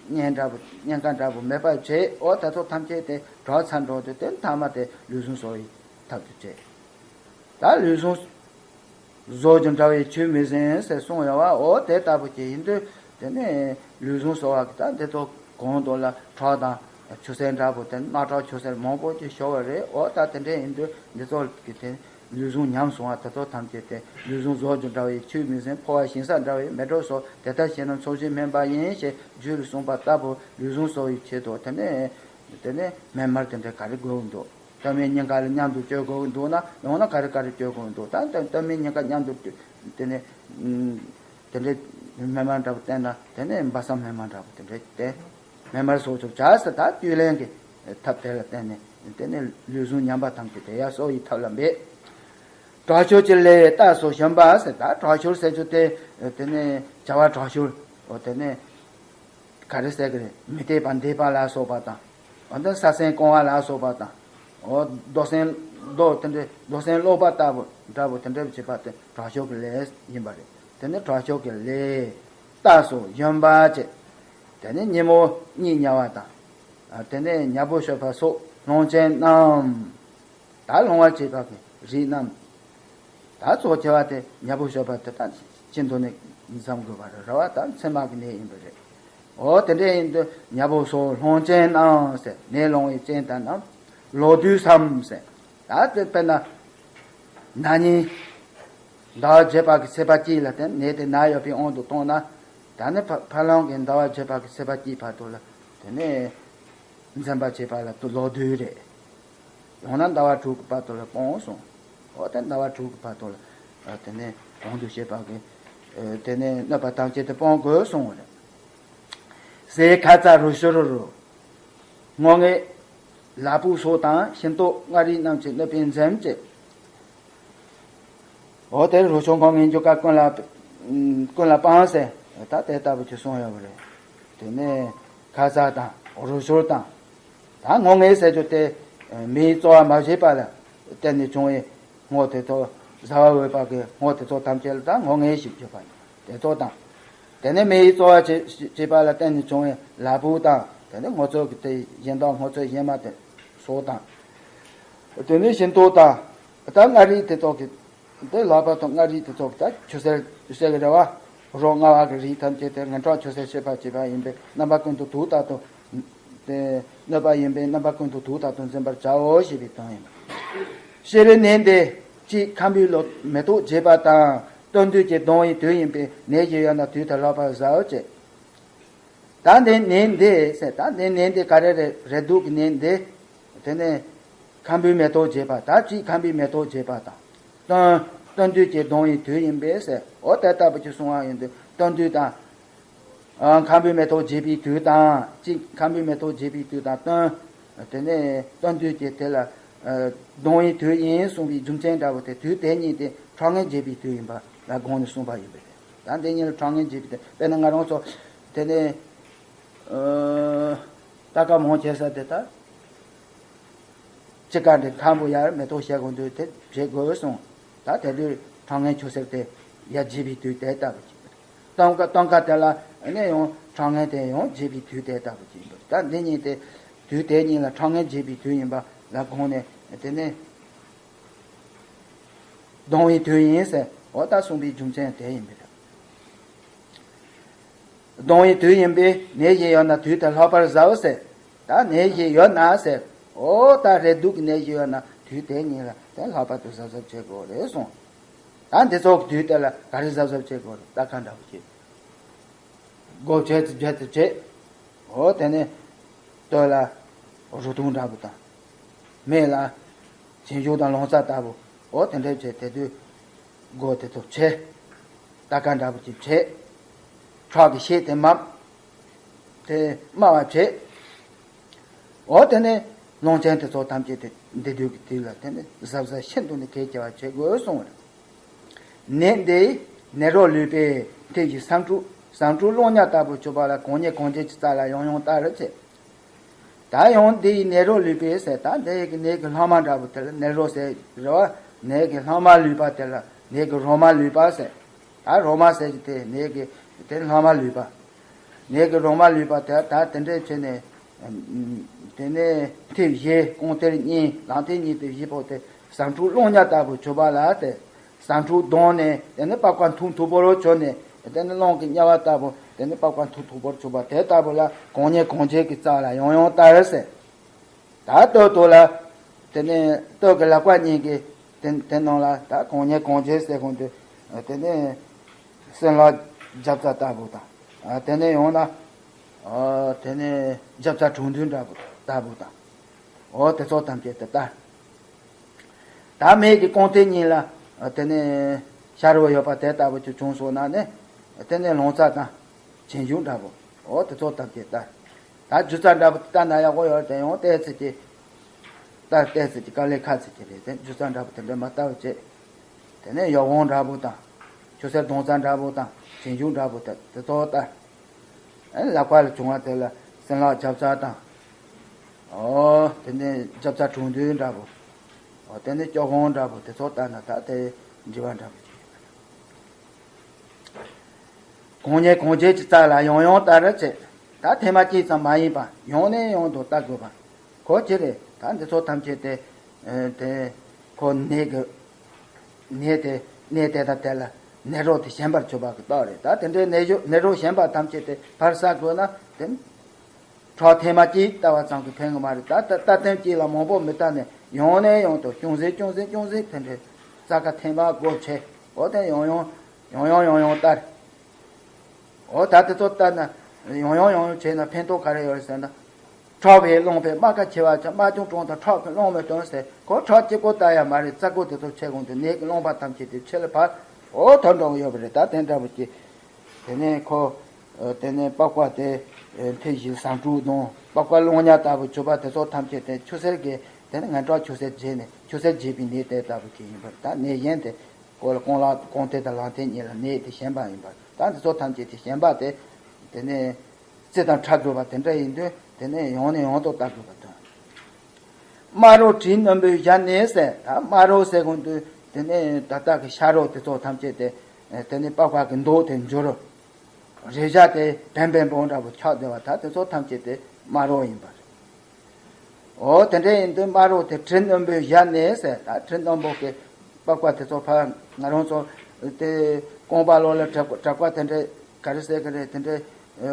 གཉན་འདྲ་པོ་གཉན་ཁ་འདྲ་པོ་མེད་པར་བྱས། འོ་དེ་ཚོ་ཐམས་ཅད་དེ་དྲག་ཚར་འགྲོ་དུས་དེ་མཐའ་མ་དེ་ལུས་ཟུངས་གསོ་བའི་ཐབས་དེ་བྱས། ད་ལུས་ཟུངས་ཟོག་གི་འདྲ་བའི་ཆུད་མི་ཟིན་ཟེར་གསུངས་ཡོད་པ། འོ་དེ་ལྟ་བུ་ཅིག་ཡིན་དུས་དེ་ནས་ལུས་ཟུངས་གསོ་བ་གི་ད་འདི་ཚོ་གང་དུ་ལ་ཁྲག་དང་ཆུ་སེར་འདྲ་པོ་དེ་རྨ་ཁྲག་ཆུ་སེར་མང་པོ་ཅིག་ཤོར་བ་རེད། འོ་ད་དེ་འདྲ་ཡིན་དུས་འདི་ཚོ་གི་དེ་ལུས་ཟུངས་ཉམས་སོང་བ་དེ་ཚོ་ཐམས་ཅད་དེ་ལུས་ཟུངས་ཟོག་གི་འདྲ་བའི་ཆུད་མི་ཟིན། ཕོ་བ་ཞིང་ས་འདྲ་བའི་མེ་དྲོད་སོགས། དེ་ལྟར་བྱས་ན་ཚོགས་ཞིང་སྨིན་པ་ཡིན་ཞེས་རྒྱུད་ལ་གསུངས་པ་ལྟ་བུ་ལུས་ཟུངས་གསོ་བའི་ཆེད་དུ་དེ་ནས་དེ་ནས་སྨན་མར་དེ་འདྲ་ག་རེ་དགོས་ཀྱི་འདུག་ལྟད་མོའི་ཉེན་ཁ་ལ་མཉམ་དུ་སྤྱོད་དགོས་ཀྱི་འདུག་ན། ཡང་ན་ག་རེ་ག་རེ་སྤྱོད་དགོས་ཀྱི་འདུག་ད་ལྟད་མོའི་ཉེན་ཁ་མཉམ་དུ་སྤྱོད་དེ་ནས་དེ་འདྲའི་སྨན་མར་འདྲ་པོ་བསྟེན་ན། དེ་ནས་སྦ་གསང་སྨན་མར་འདྲ་པོ་དེ་འདྲ་བསྟེན། སྨན་མར་སོགས་ཀྱང་བྱ་ཟེར། ད་བཅུད་ལེན་གྱི་ཐབས་དེ་ལ་བརྟེན་ནས་དེ་ནས་ལུས་ཟུངས་ཉམས་པ་ཐམས་ཅད་དེ་ཡར་གསོ་ཡི་ཐབས་ལ་འབད། དྲག་ཤུལ་གྱི་ལས་རྟགས་སུ་ཞིམ་པ་ཟེར། ད་དྲག་ཤུལ་ཟེར་རྒྱུ་དེ་དེ་ནས་བྱ་བ་དྲག་ཤུལ། འོ་དེ་ནས་ག་རེ་ཟེར་གི་རེད། མི་བདེ་བ་འདེད་པ་ལ་སོགས་པ་དང་། འོ་ད་ས་སེམས་སྐོང་བ་ལ་སོགས་པ་དང་། འོ་རྡོ་སེམས་རྡོ་དེ་འདྲའི་རྡོ་སེམས་སློག་པ་ལྟ་བུ་འདྲ་བོ་དེ་འདྲ་བྱེད་པ་དེ་དྲག་ཤུལ་གྱི་ལས་ཡིན་པ་རེད། དེ་ནི་དྲག་ཤུལ་གྱི་ལས་རྟགས་སུ་ཞིམ་པ་བྱེད། དེ་ནི་ཉིན་མོ་གཉིད་ཉལ་བ་དང་། དེ་ནས་ཉ་བོ་གཤོག་པ་སོགས་སློང་བྱེད་རྣམས། ད་སློང་བར་བྱེད་པ་གི་རིགས་རྣམས། ད་གཙོ་ཆེ་བ་དེ་ཉ་བོ་གཤོག་པ་དེ་དང་ཤིན་ཏུ་ནས་འཛོམས་དགོས་པ་རེད། རེད་བ། ད་མཚན་མ་གི་ནད་ཡིན་པ་རེད། འོ་དེ་འདྲ་ཡིན་དུས་ཉ་བོ་སོགས་སློང་བྱེད་རྣམས་ཟེར། ནད་སློང་བའི་རྐྱེན་དང་རྣམས། ལོ་དུས་སམ་ཟེར། ད་དེ་དཔེར་ན་ན་ནིང་ཟླ་བ་བརྒྱད་པ་གི་ཚེས་པ་གཅིག་ལ་དེ་ནད་དེ་ན་ཡོད་པའི་དབང་དུ་བཏང་ན། ད་ནི་ཕ་ཕ་ལམ་གྱི་ཟླ་བ་བརྒྱད་པ་གི་ཚེས་པ་གཅིག་བར་དུ་ལ་དེ་ནས་འཛེམ་པ་བྱེད་པ་ལ་དུ་ལོ་དུས་རེད། ཡང་ན་ཟླ་བ་དྲུག་གི་བར་དུ་ལ་སྤོང་གསུངས། འོ་དེ་ཟླ་བ་དྲུག་གི་བར་དུ་ལ་དེ་ནས་གོང་དུ་བཤད་པ་གི་དེ་ནས་གནོད་པ་ཐམས་ཅད་དུ་སྤོང་དགོས་གསུངས་པ་རེད། ཟས་ཁ་ཚ་རུ་ཤུར་རུ། སྔོ་ངད་ལ་ཕུག་སོགས་དང་ཤིང་ཏོག་མངར་རིགས་རྣམས་ཀྱིས་གནོད་པས་འཛེམ་བྱེད། འོ་དེ་རུ་ཤུར་སྔོ་ངད་འཇུ་སྐབས་ཀུན་ལ་ཀུན་ལ་སྤང་ཟེར། ད་དེ་ལྟ་བུ་ཅིག་གསུངས་ཡོད་པ་རེད། དེ་ནས་ཁ་ཚ་དང་རུ་ཤུར་དང་། ད་སྔོ་ངད་ཟེར་རྒྱུ་དེ་མེའི་རྩོལ་བ་མ་བྱས་པ་ལ་བརྟེན་ནས་བྱུང་བའི་སྔོ་དེ་ཚོ། བཟའ་བ་འོས་པ་གི་སྔོ་དེ་ཚོ་ཐམས་ཅད་ལ་ད་སྔོ་ངད་ཞེས་བརྗོད་པ་ཡིན། དེ་ཚོ་དང་། དེ་ནས་མེ་ཡི་རྩོལ་བ་བྱེད་བྱེད་པ་ལ་བརྟེན་ནས་བྱུང་བའི་ལ་ཕུག་དང་། དེ་ནས་སྔོ་ཚོད་ཀྱི་དེ་གཞན་དག་སྔོ་ཚོད་གཞན་མ་དེ་སོགས་དང་། དེ་ནས་ཤིང་ཏོག་དང་། ད་མངར་རིགས་དེ་ཚོ་གི་ དེ་ལྷག་པར་དུ་མངའ་རིས་དེ་ཚོ་ད་ཆུ་སེར་ཆུ་སེར་གྱི་རེད་བ། རོ་མངའ་བ་གི་རིས་ཐམས་ཅད་དེ་ངན་གྲོགས་ཆུ་སེར་ཤེས་པར་བྱེད་པ་ཡིན་པས་རྣམ་པ་ཀུན་ཏུ་དུག་ལྟར་དུ། དེ་གནོད་པ་ཡིན་པས་རྣམ་པ་ཀུན་ཏུ་དུག་ལྟར་དུ་འཛིན་པར་བྱའོ་ཞེས་པའི་དོན་ཡིན། ཤེས་རིག་ནད་འདི་གཅིག་ཁམ་བུའི་ལོ་མེ་ཏོག་བརྗིད་པ་དང་སྟོན་དུས་ཀྱི་ལྡོང་བའི་དུས་ཡིན་པས་ནད་ཀྱི་ཡོད་ན་དུས་དེར་ལྷག་པར་ཟའོ་ཅེས། ད་འདི་ནད་འདི་ཟེར། ད་འདི་ནད་འདི་ག་རེ་རེད། རེག་དུག་གི་ནད་འདི། དེ་ནས་ཁམ་བུའི་མེ་ཏོག་བརྗིད་པ། ད་གཅིག་ཁམ་བུའི་མེ་ཏོག་བརྗིད་པ་དང་། སྟོན་སྟོན་དུས་ཀྱི་ལྡོང་བའི་དུས་ཡིན་པས་ཟེར། འོ་དེ་ལྟ་བུ་ཅིག་གསུང་བ་ཡིན་དུས་སྟོན་དུས་དང་། ཨ། ཁམ་བུའི་མེ་ཏོག་བརྗིད་པའི་དུས་དང་། གཅིག་ཁམ་བུའི་མེ་ཏོག་བརྗིད་པའི་དུས་དང་སྟོན། དེ་ནས་སྟོན་དུས་ཀྱི་དེ་ལ་ཨ་ལྡོང་བའི་དུས་ཡིན་གསུངས་པའི་རྒྱུ་མཚན་འདྲ་བོ་དེ། དུས་དེ་གཉིས་དེ་ཁྲག་ངན་བརྗིད་པའི་དུས་ཡིན་པ་ལ་དགོངས་ནས་གསུངས་པ་ཡིན་པས། ད་འདི་གཉིས་ལ་ཁྲག་ངན་བརྗིད་པའི་དུས། དཔེར་ན་ང་རང་ཚོ་དེ་ནས་ཨ་ལྟ་སྐོར་མང་ཆེ་ས་དེ་ད་ཅི་ག་འདི་ཁམ་བུ་ཡར་མེ་ཏོག་བཞད་དགོས་དུས་དེ་བཞད་དགོས་གསུངས། ད་དེ་དུས་ཁྲག་ངན་ཆུ་སེར་དེ་ཡར་བརྗིད་པའི་དུས་དེ་ལྟ་བུ་ཅིག། སྟོན་ཁ་སྟོན་ཁ་དེ་ལ་ནི་ཡང་ཁྲག་ངན་དེ་ཡང་བརྗིད་པའི་དུས་དེ་ལྟ་བུ་ཅིག་ཡིན་པ། ད་འདི་གཉིས་དེ་དུས་དེ་གཉིས་ལ་ཁྲག་ངན་བརྗིད་པའི་དུས་ཡིན་པ་ལ་དགོངས་ནས་དེ་ནི་ལྡོང་བའི་དུས་ཡིན་ཟེར། འོ་ད་གསུངས་པའི་རྒྱུ་མཚན་དེ་ཡིན་པ་རེད། ལྡོང་བའི་དུས་ཡིན་པས་ནད་གཞན་ཡོད་ན་དུས་དེར་ལྷག་པར་ཟའོ་ཟེར། ད་ནད་གཞན་ཡོད་ན་ཟེར། འོ་ད་རེག་དུག་གི་ནད་གཞན་ཡོད་ན་དུས་དེ་གཉིས་ལ་དེ་ལྷག་པར་དུ་གཟབ་གཟབ་བྱེད་དགོས་རེད་གསུངས། ད་འདི་ཚོ་གི་དུས་དེ་ལ་ག་རེ་གཟབ་གཟབ་བྱེད་དགོས་རེད། ལྟ་ཁ་འདྲ་བོ་བྱེད། སྒོ་བྱེད་ཚེ་བྱེད་ཚེ་བྱེད། འོ་དེ་ནས་སྟོད་ལ་རུ་དུང་འདྲ་བོ་དང་། སྨད་ལ་བྱིན་གཞུག་དང་ལོང་ཙ་ལྟ་བུ། འོ་དེ་འདྲ་བྱས་དེ་དུས་སྒོ་དེ་ཚོ་ཕྱེ། ལྟ་ཀ་འདྲ་བོ་ཅིག་བྱེད། ཁྲག་གི་ཤེད་དེ་མ། དེ་དམར་བ་བྱེད། འོ་དེ་ནས་ལོང་ཅན་དེ་ཚོ་ཐམས་ཅད་དེ་འདི་དུས་ཀྱི་དུས་ལ་དེ་ནས་གཟབ་གཟབ་ཤིན་ཏུ་ནས་གལ་ཆེ་བ་བྱེད་དགོས་གསུངས་པ་རེད། ནད་འདི་ནད་རོ་ལུས་པའི་མཐེབ་ཀྱི་སྲང་ཕྲུག་སྲང་ཕྲུག་གློག་ཉ་ལྟ་བུ་གྱུར་པ་ལ་གང་ཉལ་གང་བྱེད་ཀྱི་རྩ་ལ་ཡང་ཡང་བལྟ་རུ་བྱེད། ད་ཡང་འདིའི་ནད་རོ་ལུས་པའི་ཟེར། ད་འདི་ཡི་གི་ནད་ཀྱི་ལྷག་མ་འདྲ་བོ་དེ་ལ་ནད་རོ་ཟེར་རེད་བ། ནད་ཀྱི་ལྷག་མ་ལུས་པ་དེ་ལ་ནད་ཀྱི་རོ་མ་ལུས་པ་ཟེར། ད་རོ་མ་ཟེར་གྱི་དེ་ནད་ཀྱི་དེ་ལྷག་མ་ལུས་པ། ནད་ཀྱི་རོ་མ་ལུས་པ་དེ་ད་དེ་འདྲའི་ཆེ་ནས། དེ་ནས་མཐེབ་བཞི་རྐང་མཐེབ་གཉིས་ལག་མཐེབ་གཉིས་དེ་བཞི་པོ་དེ་སྲང་ཕྲུག་གློག་ཉ་ལྟ་བུ་གྱུར་པ་ལ་དེ། སྲང་ཕྲུག་ལྡོང་ནས་དེ་ནས་པགས་པ་མཐུག་མཐུག་པོ་རུ་གྱུར་ནས་དེ་ནས་རླུང་གི་དམྱལ་བ་ལྟ་བུ་དེ་ནས་པགས་པ་མཐུག་མཐུག་པོ་རུ་གྱུར་པ་དེ་ལྟ་བུ་ལ་གང་ཉལ་གང་བྱེད་ཀྱི་རྩ་ལ་ཡང་ཡང་བལྟ་རུ་ཟེར། ད་སྟོད་དུ་ལ་དེ་ནས་སྟོད་ཀྱི་ལག་པ་གཉིས་ཀྱི་དེ་དེ་ནང་ལ་ད་གང་ཉལ་གང་བྱེད་ཟེར་གོང་དུ་དེ་ནས་སྲིན་ལག་རྒྱབ་རྩ་ལྟ་བུ་དང་། དེ་ནས་ཡང་ན་དེ་ནས་རྒྱབ་རྩ་དྲུང་མདུན་འདྲ་བོ་ལྟ་བུ་དང་། འོ་དེ་ཚོ་ཐམས་ཅད་དེ་ལྟ། ད་སྨད་ཀྱི་རྐང་མཐེབ་གཉིས་ལ་དེ་ནས་ཤ་རུ་ཡོད་པ་དེ་ལྟ་བུ་ཅིག་བྱུང་སོང་ན་ནི་དེ་ནས་ལོང་ཙ་དང་བྱིན་གཞུག་འདྲ་བོ། འོ་དེ་ཚོ་ཐམས་ཅད་ལྟ། ད་སྒྱུ་རྩལ་འདྲ་བོ་དེ་ལྟ་ན་ཡག་པོ་ཡོད་རེད། དེ་ཡང་བལྟས་ཚེ་གི་ལྟ་བལྟས་ཚེ་གི་དཀའ་ལས་ཁག་ཚེ་གི་རེད། དེ་སྒྱུ་རྩལ་འདྲ་བོ་དེ་འདྲ་མ་ལྟ་བ་བྱེད། དེ་ནས་ཡོ་བོང་འདྲ་བོ་དང་ཆུ་སེར་ལྡོང་རྩ་འདྲ་བོ་དང་བྱིན་གཞུག་འདྲ་བོ་དེ་དེ་ཚོ་ལྟ། ཨེ་ལག་པ་ལ་བྱུང་བ་དེ་ལ་སྲིན་ལག་རྒྱབ་རྩ་དང་། ཨོ་དེ་ནས་རྒྱབ་རྩ་དྲུང་མདུན་འདྲ་བོ། ཨོ་དེ་ནས་སྐྱོགས་གོང་འདྲ་བོ་དེ་ཚོ་ལྟ་ན་ད་དེ་འགྱུར་བ་འདྲ་བོ་ཅིག་ཡོད་པ་རེད། གང་ཉལ་གང་བྱེད་ཀྱི་རྩ་ལ་ཡང་ཡང་བལྟ་རུ་བྱེད། ད་ཐེངས་མ་གཅིག་ཙམ་མ་ཡིན་པ་ཡང་ནས་ཡང་དུ་བལྟ་དགོས་པ། ཁོ་ཅི་རེད། ད་འདི་ཚོ་ཐམས་ཅད་དེ་དེ་ཁོ་ནད་ཀྱི་ནད་དེ་ནད་དེ་དང་དེ་ལ་ནད་རོ་དེ་ཞན་པར་གྱུར་པ་གི་རྟགས་རེད། ད་དེ་འདྲའི་ནད་གཞི་ནད་རོ་ཞན་པ་ཐམས་ཅད་དེ་ཕར་བསལ་དགོས་ན་དེ་ཁྲག་ཐེངས་མ་གཅིག་བལྟ་བ་ཙམ་གྱིས་ཕན་གི་མ་རེད། ད་ལྟ་ལྟ་ཐེངས་གཅིག་ལ་མང་པོ་མི་བལྟ་ནས་ཡང་ནས་ཡང་དུ་ཅུང་ཟད་ཅུང་ཟད་ཅུང་ཟད་དེ་འདྲའི་རྩ་ཁ་ཐེངས་མ་སྒོ་ཕྱེ། འོ་དེ་ཡང་ཡང་ཡང་ཡང་ཡང་ཡང་བལྟ། འོ་ད་དེ་ཚོ་ལྟ་ན་ཡང་ཡང་ཡང་ཡང་བྱས་ན་ཕན་ཐོགས་ག་རེ་ཡོད་རེད་ཟེར་ན། ཁྲག་བས་རློངས་པའི་རྨ་ཁ་ཆེ་བ་ཅན་རྨ་ཆུང་གྲང་དང་ཁྲག་གི་རླུང་མི་སྟོན་ཟེར། ཁོ་ཁྲག་གཅིག་པོ་ལྟ་ཡ་མ་རེད། རྩ་སྒོ་དེ་ཚོ་ཕྱེ་གོང་དུ་ནད་ཀྱི་རླུང་པ་ཐམས་ཅད་དེ་ཕྱི་ལ་ཕར་འོ་ཐོར་འགྲོ་གི་ཡོད་པ་རེད། ད་དེ་འདྲ་བོ་ཅིག་དེ་ནས་ཁོ་དེ་ནས་པགས་པ་དེ་མཐེབ་བཞི་སྲང་ཕྲུག་ལྡོང་པགས་པ་རླུང་ཉ་ལྟ་བུ་གྱུར་པ་དེ་ཚོ་ཐམས་ཅད་དེ་ཆུ་སེར་གྱི་དེ་ནས་ངན་གྲགས་ཆུ་སེར་བརྗེས་ནས་ཆུ་སེར་བརྗེས་པའི་ནད་དེ་ལྟ་བུ་ཅིག་ཡིན་པ་རེད། ད་ནད་གཞན་དེ། ཁོ་ལ་རྐང་ལག་རྐང་མཐེབ་དང་ལག་མཐེབ་གཉིས་ལ་ནད་དེ་ཞན་པ་ཡིན་པ། ད་འདི་ཚོ་ཐམས་ཅད་དེ་ཞན་པ་དེ། དེ་ནས་རྩི་དང་ཕྲ་དགོས་པ་དེ་འདྲ་ཡིན་དུས་དེ་ནས་ཡང་ནས་ཡང་དུ་བལྟ་དགོས་པ་དང་། རྨ་རོ་དྲི་རྣོན་པོས་བཞར་ནས་ཟེར། ད་རྨ་རོ་ཟེར་གོང་དུ་དེ་ནས་ད་ལྟ་གི་ཤ་རོ་དེ་ཚོ་ཐམས་ཅད་དེ། དེ་ནས་པགས་པ་གི་མདོག་དེ་འགྱུར། རེག་བྱ་དེ་བེམ་བེམ་པོ་འདྲ་བོ་ཆགས་བསྡད་པ་ད་དེ་ཚོ་ཐམས་ཅད་དེ་རྨ་རོ་ཡིན་པ་རེད། འོ་དེ་འདྲ་ཡིན་དུས་རྨ་རོ་དེ་དྲི་རྣོན་པོས་བཞར་ནས་ཟེར། ད་དྲི་རྣོན་པོ་གི་ པགས་པ་དེ་ཚོ་ཕར་ང་རང་ཚོ་དེ་རྐང་པ་ལོག་ལ་གྲགས་པ་གྲགས་པ་དེ་འདྲས་ག་རེ་ཟེར་གི་རེད། དེ་འདྲས་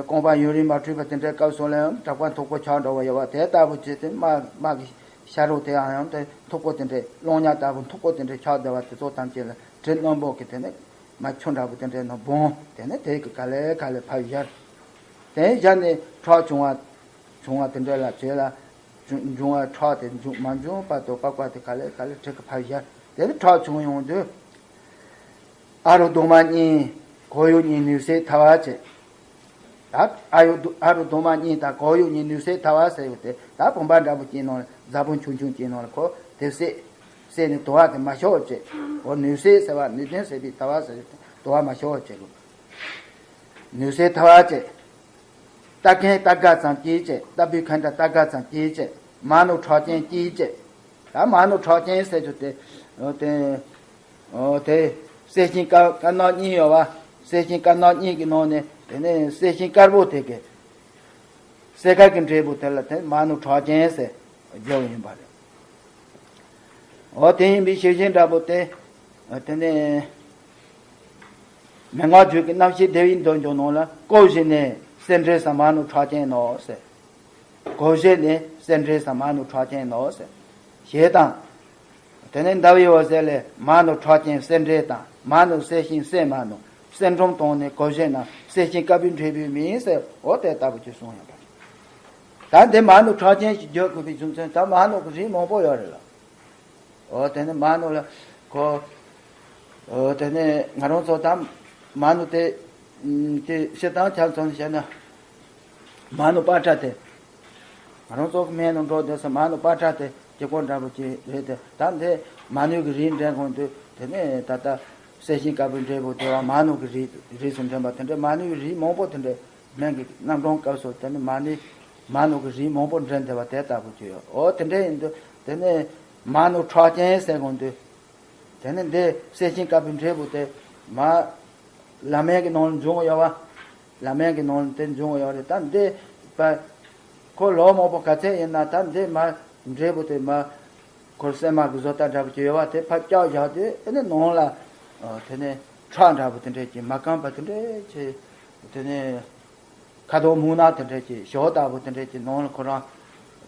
རྐང་པ་ཡུན་རིང་མ་བྲུས་པ་དེ་འདྲས་སྐབས་སུ་ལ་ཡང་གྲགས་པ་མཐུག་པོ་ཆགས་འགྲོ་བ་ཡོད་པ་དེ་ལྟ་བུ་བྱས་ཏེ་དམག་དམག་གི་ཤ་རོགས་དེའང་ཡང་དེ་མཐུག་པོ་དེ་འདྲས་གློག་བརྙན་ལྟ་བུ་མཐུག་པོ་དེ་འདྲས་ཆགས་བསྡད་པ་དེ་ཚོ་ཐམས་ཅད་ལ་གྲི་རྣོན་པོ་གི་དེ་ནས་མ་ཆུ་འདྲ་བོ་དེ་འདྲས་ནང་སྦོམ་དེ་ནས་དེ་གི་ག་ལེ་ག་ལེ་ཕར་བཞར། དེ་བཞར་ནས་ཁྲག་བྱུང་བ་བྱུང་བ་དེ་འདྲས་ལ་བྱས་ལ། འབྱུང་འབྱུང་བ་ཁྲག་དེ་འབྱུང་མ་འབྱུང་བར་དུ་པགས་པ་དེ་ག་ལེ་ག་ལེ་གྲི་གིས་ཕར་བཞར། དེ་ནས་ཁྲག་བྱུང་ཡོང་དུས། ཨ་རུ་གདོང་མ་གཉིས། གོ་ཡུ་གཉིས་ནུས་སེལ་ཐལ་བ་བྱེད། ད་ཨ་ཡུ་ཨ་རུ་གདོང་མ་གཉིས་དང་གོ་ཡུ་གཉིས་ནུས་སེལ་ཐལ་བ་ཟེར་ཡོད་དེ། ད་བུམ་པ་འདྲ་པོ་ཅིག་ནང་ལ་རྫ་བུམ་ཆུང་ཆུང་ཅིག་ནང་ལ་ཁོ་དེ་བསྲེས། བསྲེས་ནས་དུ་བ་དེ་མ་ཤོར་བ་བྱེད། འོ་ནུས་སེལ་ཟེར་བ་ནུས་ལྡན་ཟེར་བའི་ཐལ་བ་ཟེར་ཡོད་དེ་དུ་བ་མ་ཤོར་བ་བྱེད་དགོས། ནུས་སེལ་ཐལ་བ་བྱེད། རྟ་ཁན་རྟ་སྒ་ཙམ་གྱིས་བྱེད། རྟ་ཕོའི་ཁ་འདྲ་རྟ་སྒ་ཙམ་གྱིས་བྱེད། མ་ནུ་ཁྲག་ཅན་གྱིས་བྱེད། ད་མ་ནུ་ཁྲག་ཅན་ཟེར་རྒྱུ་དེ། འོ་དེ། འོ་དེ། གསལ་ཤིང་དཀར་དཀར་ནག་གཉིས་ཡོད་པ། གསལ་ཤིང་དཀར་ནག་གཉིས་ཀྱི་ནང་ནས་དེ་ནས་གསལ་ཤིང་དཀར་པོ་དེ་གི། གསལ་དཀར་གྱི་འབྲས་བུ་དེ་ལ་དེ་མ་ནུ་ཁྲག་ཅན་ཟེར་བརྗོད་ཡིན་པ་རེད། འོ་དེ་ཡིན་པའི་ཤེར་ཕྱིན་འདྲ་པོ་དེ། དེ་ནས། མན་ངག་རྒྱུད་ཀྱི་རྣམ་བཤད་བདེ་བའི་འདོད་འཇོ་ནང་ལ་གོ་བཞི་ནས་སེ་འབྲས་སམ་མ་ནུ་ཁྲག་ཅན་ནོ་ཟེར། གོ་བཞི་ནས་སེ་འབྲས་སམ་མ་ནུ་ཁྲག་ཅན་ནོ་ཟེར། ཞེས་དང་། དེ་ནས་ཟླ་བའི་འོད་ཟེར་ལས་མ་ནུ་ཁྲག་ཅན་སེ་འབྲས་དང་མ་ནུ་གསལ་ཤིང་སེ་མ་ནུ་སེ་འབྲོམ་དང་ནི་གོ་བཞི་ན་གསལ་ཤིང་དཀར་པོའི་འབྲས་བུའི་མིང་ཟེར་འོ་དེ་ལྟ་བུ་ཅིག་གསུངས་ཡོད་པ་རེད། ད་འདི་མ་ནུ་ཁྲག་ཅན་ཞེས་བརྗོད་དགོས་པའི་རྒྱུ་མཚན་ད་མ་ནུ་གི་རིགས་མང་པོ་ཡོད་རེད་ལ། འོ་དེ་ནི་མ་ནུ་ལ་གོ། འོ་དེ་ནི་ང་རང་ཚོ་ད་མ་ནུ་དེ་དེ་སྤྱིར་བཏང་ཆ་ཚང་བཤད་ན། མ་ནུ་པ་ཏྲ་དེ། ང་རང་ཚོ་གི་སྨན་ནང་འགྲོ་དུས་སུ་མ་ནུ་པ་ཏྲ་དེ་སྐྱེ་སྐོར་འདྲ་པོ་ཅིག་རེད་དེ། ད་འདི་མ་ནུ་གི་རིགས་འདྲེན་དགོས་དུས་དེ་ནི་ད་ལྟ་གསལ་ཤིང་དཀར་པོའི་འབྲས་བུ་དེ་བ་མ་ནུ་གི་རིགས་རིགས་སུ་འདྲེན་པ་དེ་འདྲ་མ་ནུའི་རིགས་མང་པོ་དེ་འདྲ། སྨན་གྱི་རྣམ་གྲངས་སྐབས་སུ་དེ་ནི་མ་ནུ་མ་ནུ་གི་རིགས་མང་པོ་འདྲེན་བསྡད་པ་དེ་ལྟ་བུ་ཅིག་ཡོད། འོ་དེ་འདྲ་ཡིན་དུས་དེ་ནི་མ་ནུ་ཁྲག་ཅན་ཟེར་དགོས་དུས། དེ་ནི་འདི་གསལ་ཤིང་དཀར་པོའི་འབྲས་བུ་དེ་མ་བླ་སྨན་གྱི་ནང་ལ་འབྱུང་གི་ཡོད་པ། བླ་སྨན་གྱི་ནང་ལ་དེ་འབྱུང་གི་ཡོད་རེད། ད་འདི་པ་ཁོ་ལོ་མང་པོ་ག་ཚད་ཡིན་ན་ད་འདི་མ་འབྲས་བུ་དེ་མ་ཁོར་སྲན་མ་གི་བཟོ་ལྟ་འདྲ་པོ་ཅིག་ཡོད་པ་དེ་ཕར་བཀྱག་བཞག་དུས་ཨེ་ནི་ནང་ལ་དེ་ནི་ཁྲག་འདྲ་པོ་དེ་འདྲས་ཀྱི་མ་སྐམ་པ་དེ་འདྲས་ཀྱི་དེ་ནི། ཁ་དོག་སྨུག་ནག་དེ་འདྲས་ཀྱི་ཞོ་ལྟ་བུ་དེ་འདྲས་ཀྱི་ནང་ལ་ཁོ་རང་།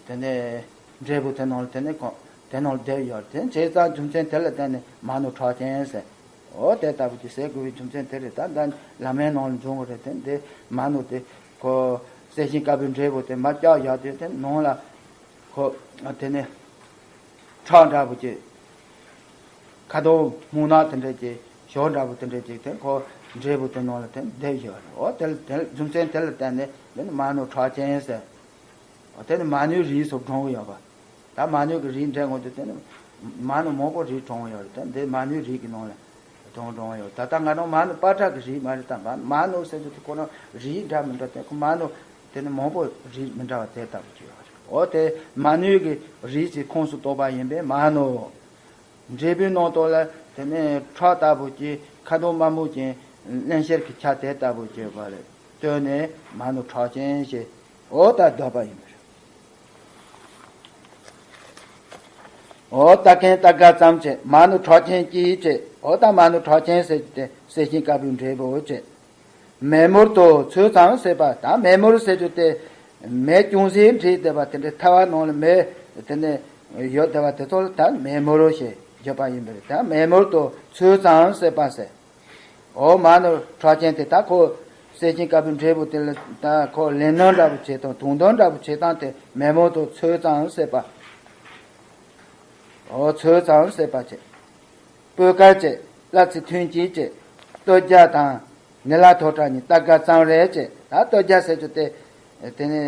དེ་ནས་འབྲས་བུ་དེ་ནང་ལ་དེ་ནས་ཁོ་དེ་ནང་ལ་བསྡད་ཡོད་རེད། དེ་བྱས་ཙང་རྒྱུ་མཚན་དེ་ལ་བརྟེན་ནས་མ་ནུ་ཁྲག་ཅན་ཟེར། འོ་དེ་ལྟ་བུ་ཅིག་ཟེར་དགོས་པའི་རྒྱུ་མཚན་དེ་རེད། ད་ལྟ་བླ་སྨན་ནང་ལ་འབྱུང་གི་རེད། དེ་འདི་མ་ནུ་དེ་ཁོ་གསལ་ཤིང་དཀར་པོའི་འབྲས་བུ་དེ་མར་བཀྱག་བཞག་དུས་དེ་ནང་ལ་ཁོ་དེ་ནས། ཁྲག་འདྲ་པོ་ཅིག་ཁ་དོག་སྨུག་ནག་དེ་འདྲ་ཅིག་ཞོ་འདྲ་པོ་དེ་འདྲ་ཅིག་དེ་ཁོ་འབྲས་བུ་དེ་ནང་ལ་དེ་བསྡད་ཡོད་རེད། འོ་དེ་ལ་དེ་ལ་རྒྱུ་མཚན་དེ་ལ་བརྟེན་ནས་འདི་ནི་མ་ནུ་ཁྲག་ཅན་ཟེར། འོ་དེ་ནི་མ་ནུའི་རིགས་སུ་གྲངས་ཡོད་པ། ད་མ་ནུ་གི་རིགས་འདྲ་དགོས་དུས་དེ་ནི་མ་ནུ་མང་པོ་རིགས་གྲངས་ཡོད་རེད། ད་འདི་མ་ནུའི་རིགས་ཀྱི་ནང་ལ་གྲངས་གྲངས་ཡོད། ད་ལྟ་ང་རང་མ་ནུ་པ་ཏྲ་གི་རིགས་མ་རེད། ད་མ་མ་ནུ་ཟེར་དུས་དེ་ཁོ་རང་རིགས་འདྲ་མི་འདྲ་དེ་ཁོ་མ་ནུ། དེ་ནི་མང་པོ་རིགས་མི་འདྲ་བ་དེ་ལྟ་བུ་ཅིག་ཡོད་རེད། འོ་དེ་མ་ནུ་གི་རིགས་ཀྱི་ཁོངས་སུ་གཏོགས་པ་ཡིན་པས་མ་ནུ། འབྲས་བུའི་ནང་དུ་ལ་དེ་ནི་ཁྲག་ལྟ་བུ་ཅིག་ཁ་དོག་དམར་སྨུག་ཅན་རླན་གཤེར་གྱི་ཆ་དེ་ལྟ་བུ་ཅིག་ཡོད་པ་ལ་ལྟོས་ནས་མ་ནུ་ཁྲག་ཅན་ཞེས་འོ་ད་འདོད་པ་ཡིན་པ་རེད། འོ་ད་རྟ་ཁན་རྟ་སྒ་ཙམ་བྱས་མ་ནུ་ཁྲག་ཅན་གྱིས་བྱས། འོ་ད་མ་ནུ་ཁྲག་ཅན་ཟེར་གྱི་དེ་གསལ་ཤིང་དཀར་པོའི་འབྲས་བུ་བྱས། མེ་མུར་དུ་ཚོས་ཙམ་ཟེར་བ་དང་མེ་མུར་ཟེར་རྒྱུ་དེ་མེ་ཅུང་ཟད་འདྲེས་བསྡད་པ་དེ་འདྲའི་ཐལ་བ་ནང་ལ་མེ་དེ་ནས་ཡོད་བསྡད་པ་དེ་ཚོ་ལ་ད་མེ་མུར་ཞེས་བརྗོད་པ་ཡིན་པ་རེད། ད་མེ་མུར་དུ་ཚོས་ཙམ་ཟེར་བ་ཟེར། འོ་མ་ནུ་ཁྲག་ཅན་དེ་ད་ཁོ་གསལ་ཤིང་དཀར་པོའི་འབྲས་བུ་དེ་ལ་ད་ཁོ་ལེན་སྣོན་འདྲ་པོ་བྱེད་སྟངས་དུག་འདོན་འདྲ་པོ་བྱེད་སྟངས་དེ་མེ་མུར་དུ་ཚོས་ཙམ་ཟེར་བ། འོ་ཚོས་ཙམ་ཟེར་བ་བྱས། སྤོས་དཀར་བཅས་སླ་ཚིལ་ཐུན་གཅིག་བཅས་སྟོད་རྒྱ་དང་ནི་ལ་ཐོ་ཁྲག་གཉིས་རྟ་སྒ་ཙམ་རེ་བཅས། ད་སྟོད་རྒྱ་ཟེར་རྒྱུ་དེ་དེ་ནི་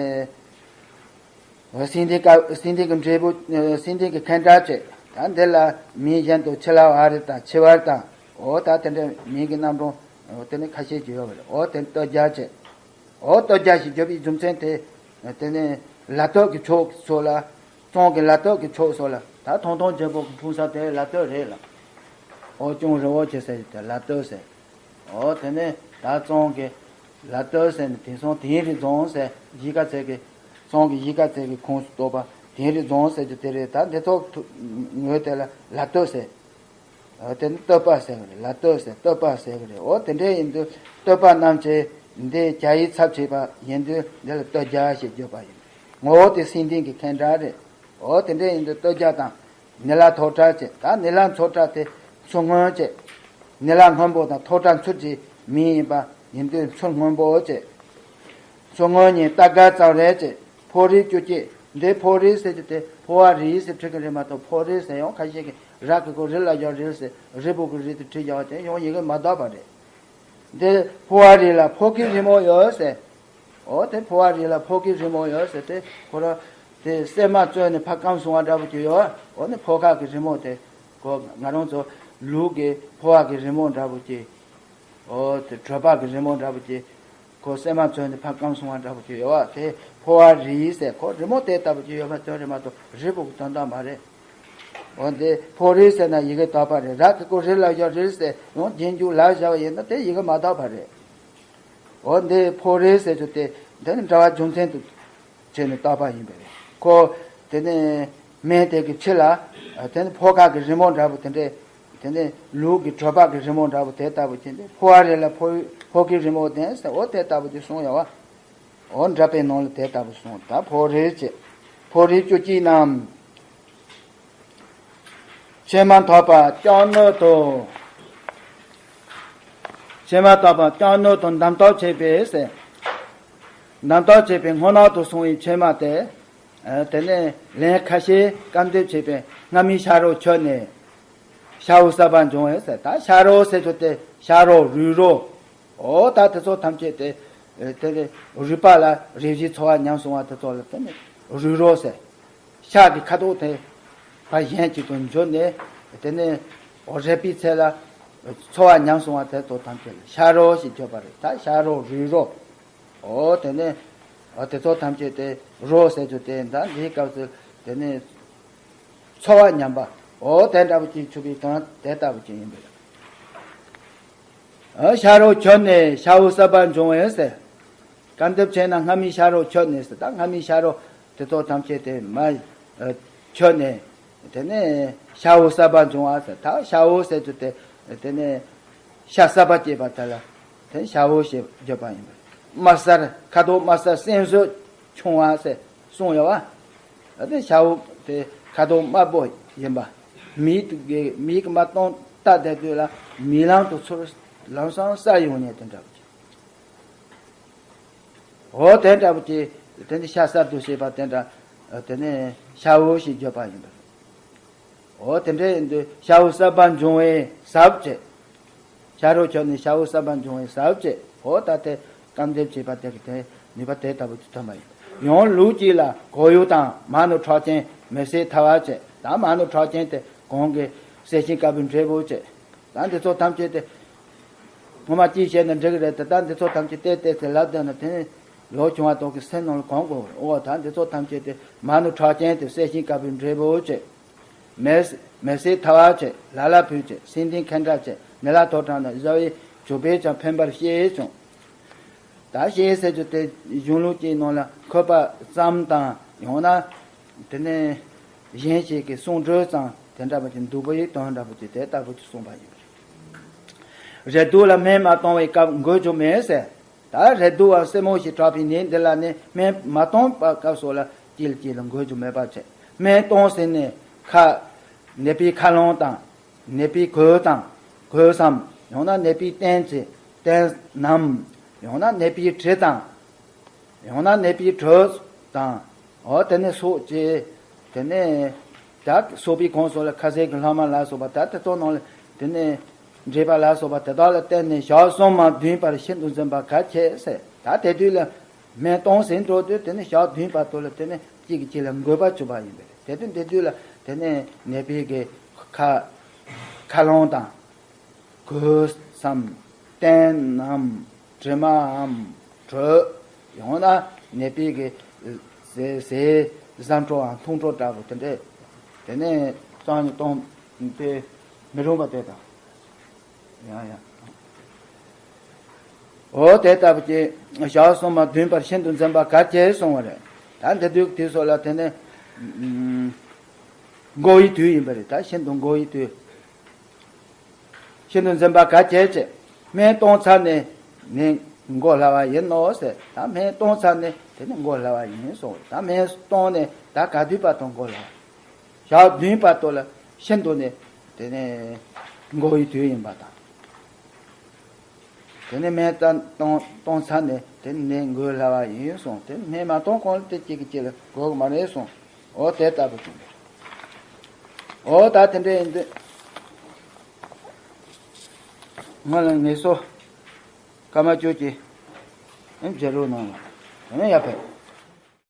སེང་ལྡེང་དཀར་སེང་ལྡེང་གི་འབྲས་བུ་སེང་ལྡེང་གི་ཁེན་ཏྲ་བཅས། ད་འདི་ལ་མིང་གཞན་དུ་ཆི་ལ་བ་རི་དང་ཆི་བར་དང་འོ་ད་དེ་འདྲའི་མིང་གི་རྣམ་གྲངས་འོ་དེ་ནི་ཁ་ཤས་ཅིག་ཡོད་པ་རེད། འོ་དེ་སྟོད་རྒྱ་བཅས། འོ་སྟོད་རྒྱ་ཞེས་བརྗོད་པའི་རྒྱུ་མཚན་དེ། དེ་ནི་ལ་སྟོད་ཀྱི་ཕྱོགས་སོགས་ལ། གཙང་གི་ལ་སྟོད་ཀྱི་ཕྱོགས་སོགས་ལ་ད་ཐང་སྟོང་རྒྱལ་པོ་གི་འཁྲུངས་ས་དེ་ལ་སྟོད་རེད་ལ། འོ་ཅུང་རི་བོ་ཆེ་ས་ཡི་དེ་ལ་སྟོད་ཟེར། འོ་དེ་ནི་ད་གཙང་གི་ལ་སྟོད་ཟེར་ནི་དེང་སང་དིང་རི་རྫོང་ཟེར་གཞིས་ཀ་རྩེ་གི་གཙང་གི་གཞིས་ཀ་རྩེ་གི་ཁོངས་སུ་གཏོགས་པ་དིང་རི་རྫོང་ཟེར་རྒྱུ་དེ་རེད། ད་འདི་ཚོ་ངོས་དེ་ལ་ལ་སྟོད་ཟེར། འོ་དེ་ནི་བསྟོད་པ་ཟེར་གི་རེད། ལ་བསྟོད་ཟེར་བསྟོད་པ་ཟེར་གི་རེད། འོ་དེ་འདྲ་ཡིན་དུས་བསྟོད་པ་རྣམས་ཀྱི་འདི་རྒྱ་ཡིག་ཚབ་བྱས་པ་ཡིན་དུས་འདི་ལ་བསྟོད་རྒྱ་ཞེས་བརྗོད་པ་ཡིན། ངོ་བོ་དེ་སེམས་ལྡན་གྱི་ཁྱད་འདྲ་རེད། འོ་དེ་འདྲ་ཡིན་དུས་བསྟོད་རྒྱ་དང་ནི་ལ་མཐོ་དྲགས་བྱས། ད་ནི་ལ་མཐོ་དྲགས་དེ་མཚོ་སྔོན་བྱས། ནི་ལ་སྔོན་པོ་དང་མཐོ་དྲགས་མཚུར་གྱི་མིང་ཡིན་པ་ཡིན་དུས་མཚོ་སྔོན་པོ་བྱས། མཚོ་སྔོན་གཉིས་རྟ་སྒ་ཙམ་རེད་ཅེས། ཕོ་རིས་བཅུ་གཅིག་འདི་ཕོ་རིས་ཟེར་གྱི་དེ་ཕོ་བ་རིས་ཟེར་བྲི་གི་རེད་མ་གཏོགས། ཕོ་རིས་ཟེར་ཡང་ཁ་ཤས་ཀྱིས་ར་གི་གུ་རི་ལ་ཡང་རིལ་ཟེར། རིལ་བུ་གི་རིལ་དུ་བྲིས་ཡོད་དེ་ཡང་ཡི་གེ་མ་དག་པ་རེད། འདི་ཕོ་བ་རིས་ལ་ཕོ་སྐྱེས་རི་མོ་ཡོད་ཟེར། འོ་དེ་ཕོ་བ་རིས་ལ་ཕོ་སྐྱེས་རི་མོ་ཡོད་ཟེར་དེ་ཁོ་རང་དེ་སྲན་མ་བཙོས་ནས་ཕར་སྐམ་སོང་བ་འདྲ་པོ་ཅིག་ཡོད། འོ་ནི་ཕོ་ཁ་གི་རི་མོ་དེ་ཁོ་ང་རང་ཚོ་ལུག་གི་ཕོ་བ་གི་རི་མོ་འདྲ་པོ་ཅིག་འོ་དེ་གྲོད་པ་གི་རི་མོ་འདྲ་པོ་ཅིག་ཁོ་སྲན་མ་བཙོས་ནས་ཕར་སྐམ་སོང་བ་འདྲ་པོ་ཅིག་ཡོད་པ་དེ་ཕོ་བ་རིས་ཟེར། ཁོ་རི་མོ་དེ་ལྟ་བུ་ཅིག་ཡོད་པ་དོན་རེད་མ་གཏོགས་རིལ་བུ་གི་དོན་དག་མ་རེད། འོ་འདི་ཕོ་རིས་ཟེར་ན་ཡི་གེ་དག་པ་རེད། ར་གི་གུ་རི་ལ་ཡང་རིལ་ཟེར་ཡང་རྗེས་འཇུག་ལ་བཞག་པ་ཡིན་ན་དེ་ཡི་གེ་མ་དག་པ་རེད། འོ་འདི་ཕོ་རིས་ཟེར་རྒྱུ་དེ་དེ་ནི་འདྲ་བ་རྒྱུ་མཚན་དུ་བྱས་ནས་བཏགས་པ་ཡིན་པས། ཁོ་དེ་ནི་སྨན་དེ་གི་ཕྱི་ལ་དེ་ནི་ཕོ་ཁ་གི་རི་མོ་འདྲ་པོ་དེ་འདྲས། དེ་ནི་ལུག་གི་གྲོད་པ་གི་རི་མོ་འདྲ་པོ་དེ་ལྟ་བུ་བྱས་ཏེ་ཕོ་བ་རིས་ལ་ཕོ་ཕོ་སྐྱེས་རི་མོ་ལྡན་ཟེར། འོ་དེ་ལྟ་བུ་ཅིག་གསུངས་ཡོད་པ། འོ་འདྲ་པའི་ནང་ལ་དེ་ལྟ་བུ་གསུངས། ད་ཕོ་རིས་ཅེས། ཕོ་རིས་བཅུ་གཅིག་རྣམས། ཕྱེ་མ་ཐག་པ་ལྕགས་སྣོད་དུ། ཕྱེ་མ་ཐག་པ་ལྕགས་སྣོད་དུ་འདམ་ཐབས་བྱས་པས་ཟེར། འདམ་ཐབས་བྱས་པའི་སྔོ་ནག་ཏུ་སོང་བའི་ཕྱེ་མ་དེ། ཨ་དེ་ནས་ལན་ཁ་ཤས་སྐམ་འདེབས་བྱས་པའི་སྔ་མའི་ཤ་རོགས་ཁྱོད་ནས་ཤ་བོ་གསར་པ་འབྱུང་བས་ཟེར། ད་ཤ་རོགས་ཟེར་རྒྱུ་དེ་ཤ་རོགས་རུས་རོགས། འོ་ད་དེ་ཚོ་ཐམས་ཅད་དེ་ཨ་དེ་ནས་རུས་པ་ལ་རེ་བཞིའི་ཚོར་བ་ཉམས་སོང་བ་དེ་ཚོ་ལ་དེ་ནས་རུས་རོགས་ཟེར། ཤ་གི་ཁ་དོག་དེ་ཕར་གཞན་གཅིག་ཏུ་འགྱུར་ནས་དེ་ནས་རེག་པའི་ཚེ་ལ་ཚོར་བ་ཉམས་སོང་བ་དེ་ཚོ་ཐམས་ཅད་ལ་ཤ་རོགས་ཞེས་བརྗོད་པ་རེད། ད་ཤ་རོགས་རུས་རོགས། འོ་དེ་ནས་འོ་དེ་ཚོ་ཐམས་ཅད་དེ་རོགས་ཟེར་རྒྱུ་དེ་ད་འདིའི་སྐབས་སུ་དེ་ནས་ཚོར་བ་ཉམས་པ། འོ་དེ་འདྲ་པོ་ཅིག་ཆུ་བའི་དོན་དེ་ལྟ་བུ་ཅིག་ཡིན་པས། འོ་ཤ་རོགས་ཁྱོད་ནས་ཤ་བོ་གསར་པ་འབྱུང་བས་ཟེར། སྐམ་འདེབས་བྱས་ན་སྔ་མའི་ཤ་རོགས་ཁྱོད་ནས་ཟེར། ད་སྔ་མའི་ཤ་རོགས་དེ་ཚོ་ཐམས་ཅད་དེ་མ་ཨ་ཁྱོད་ནས་དེ་ནས་ཤ་བོ་གསར་པ་འབྱུང་བ་ཟེར། ད་ཤ་བོ་ཟེར་རྒྱུ་དེ་དེ་ནས་ཤ་གསར་པ་སྐྱེས་པ་དེ་ལ་དེ་ཤ་བོ་ཞེས་བརྗོད་པ་ཡིན་པས། དམར་གསར་ཁ་དོག་དམར་གསར་སྲན་གསོས་ཆུང་བ་ཟེར་གསུངས་ཡོད་པ། དེ་ཤ་བོ་དེ་ཁ་དོག་དམར་པོ་ཡིན་པ། མིག་གི་མིག་གི་མ་སྟོང་ལྟ་བསྡད་དུས་ལ་མིག་ལམ་དུ་ཚུར་ལམ་སང་གསལ་ཡོང་ནས་དེ་འདྲ་བ་ཅིག་འོ་དེ་འདྲ་བ་ཅིག་དེ་ནི་ཤ་གསར་དུ་བྱེད་པ་དེ་འདྲ། དེ་ནི་ཤ་བོ་ཞེས་བརྗོད་པ་ཡིན་པ། འོ་དེ་འདྲ་ཡིན་དུས་ཤ་བོ་གསར་པ་འབྱུང་བའི་ཟབ་བྱེད། ཤ་རོགས་ཁྱོད་ནི་ཤ་བོ་གསར་པ་འབྱུང་བའི་ཟབ་བྱེད། འོ་ད་དེ་སྐམ་འདེབས་བྱེད་པ་དེ་གི་དེ་ནུས་པ་དེ་ལྟ་བུ་ཅིག་ཐོན་པ་ཡིན། ཡང་ལུགས་གཅིག་ལ་གོ་ཡུ་དང་མ་ནུ་ཁྲག་ཅན་མེ་བསྲེགས་ཐལ་བ་བྱེད། ད་མ་ནུ་ཁྲག་ཅན་དེ་གོང་གི་གསལ་ཤིང་དཀར་པོའི་འབྲས་བུ་བྱེད། ད་འདི་ཚོ་ཐམས་ཅད་དེ་ངོ་མ་ཅིག་བཤད་ན་འགྲིག་གི་རེད་དེ། ད་འདི་ཚོ་ཐམས་ཅད་བལྟས་བལྟས་ཚེ་ལབ་བསྡད་ན་དེ་ནི་ལོ་ཆུང་བ་དག་གི་སེམས་ནང་ལ་གོམས་དགོས་རེད། འོ་ད་འདི་ཚོ་ཐམས་ཅད་དེ་མ་ནུ་ཁྲག་ཅན་དེ་གསལ་ཤིང་དཀར་པོའི་འབྲས་བུ་བྱེད། མེ་མེ་བསྲེགས་ཐལ་བ་བྱེད། ལ་ལ་ཕུད་བྱེད། སེང་ལྡེང་ཁེན་དྲ་བྱེད། ནི་ལ་ཐོ་དྲངས་ན་བཟའ་བའི་ཇོ་བས་ཀྱང་ཕན་པར་ཤེས་བྱུང་། ད་ཤེས་ཟེར་རྒྱུ་དེ་གཞུང་ལུགས་ཀྱི་ནང་ལ་འཁོད་པ་ཙམ་དང་ཡང་ན་དེ་ནས་གཞན་ཞིག་གི་གསུང་སྒྲོས་ཙམ་དེ་འདྲ་བ་ཅིག་འདུག་པའི་དོན་འདྲ་བོ་ཅིག་དེ་ལྟ་བུ་ཅིག་གསུངས་པ་ཡིན། རེག་དུག་ལ་སྨན་མ་གཏོང་བའི་སྐབས་འགོས་རྒྱུ་མེད་ཟེར། ད་རེག་དུག་པ་སེར་མོ་ཞིག་དྲག་པའི་ནད་འདི་ལ་ནི་སྨན་མ་གཏོང་པའི་སྐབས་སུ་ལ་དཀྱིལ་དཀྱིལ་ལ་འགོས་རྒྱུ་མེད་པ་བྱེད། སྨན་གཏོང་ཟིན་ནས་ཁ་ནད་པའི་ཁ་རླངས་དང་། ནད་པའི་གོས་དང་། གོས་སམ། ཡང་ན་ནད་པའི་སྟན་གྱི་སྟན་ནམ། ཡང་ན་ནད་པའི་གྲི་དང་། ཡང་ན་ནད་པའི་གྲོ་དང་། འོ་དེ་ནས་སོགས་ཀྱི་དེ་ནས་ད་སོགས་པའི་ཁོངས་སུ་ལ་ཁ་ཟས་ཀྱི་ལྷག་མ་ལ་སོགས་པ་ད་དེ་ཚོ་ནང་ལ་དེ་ནས་འདྲེས་པ་ལ་སོགས་པ་དེ་དག་ལ་བརྟེན་ནས་ཞག་གསུམ་མ་བདུན་བར་ཤིན་ཏུ་འཛིན་པ་གལ་ཆེ་ཟེར། ད་དེ་དུས་ལ་སྨན་གཏོང་ཟིན་འགྲོ་དུས་དེ་ནས་ཞག་བདུན་བར་དུ་ལ་དེ་ནས་གཅིག་གིས་གཅིག་ལ་འགོས་པ་བྱུང་བ་ཡིན་པས། དེ་དུས་དེ་དུས་ལ་དེ་ནས་ནད་པའི་གི་ཁ་ཁ་རླངས་དང་། གོས་སམ། སྟན་ནམ། གྲིབ་མའམ། དྲོད། ཡང་ན་ནད་པའི་གི་ཟས་ཟས་ཟ་འཕྲོའམ་འཐུང་འཕྲོ་འདྲ་པོ་དེ་འདྲས། དེ་ནས་གཙང་ནས་གཏོང་དེ་མི་རུང་བ་དེ་དང་། ཡང་ཡང་། འོ་དེ་ལྟ་བུ་ཅིག་ཞག་གསུམ་མ་བདུན་བར་ཤིན་ཏུ་འཛིན་པ་གལ་ཆེ་གསུངས་པ་རེད། ད་འདི་དུས་དུས་སོགས་ལ་དེ་ནས་འགོས་པའི་དུས་ཡིན་པ་རེད། ད་ཤིན་ཏུ་འགོས་པའི་དུས། ཤིན་ཏུ་འཛིན་པ་ག་བྱེད་ཅེས། སྨན་གཏོང་ཚར་ནས་ནི་འགོ་སླ་བ་ཡིན་ནོ་ཟེར། ད་སྨན་གཏོང་ཚར་ནས་དེ་ནི་འགོ་སླ་བ་ཡིན་གསུངས། ད་སྨན་གཏོང་ནས་ད་ག་དུས་བར་དུ་འགོ་སླ་བ། ཞག་བདུན་བར་དུ་ལ་ཤིན་ཏུ་ནི་དེ་ནི་འགོ་བའི་དུས་ཡིན་པ་དང་། དེ་ནས་སྨན་གཏོང་གཏོང་ཚར་ནས་དེ་ནས་འགོ་སླ་བ་ཡིན་གསུངས། དེ་སྨན་མ་གཏོང་གོང་ལ་དེ་གཅིག་གིས་གཅིག་ལ་འགོ་གི་མ་རེད་གསུངས། འོ་དེ་ལྟ་བུ་བྱུང་། འོ་ད་དེ་འདྲ་ཡིན་དུས་ང་ལ་ངལ་གསོ་སྐར་མ་བཅུ་གཅིག་ཨེ་བྱེད་རོགས་གནང་། དེ་ནས་ཡར་ཕེབས།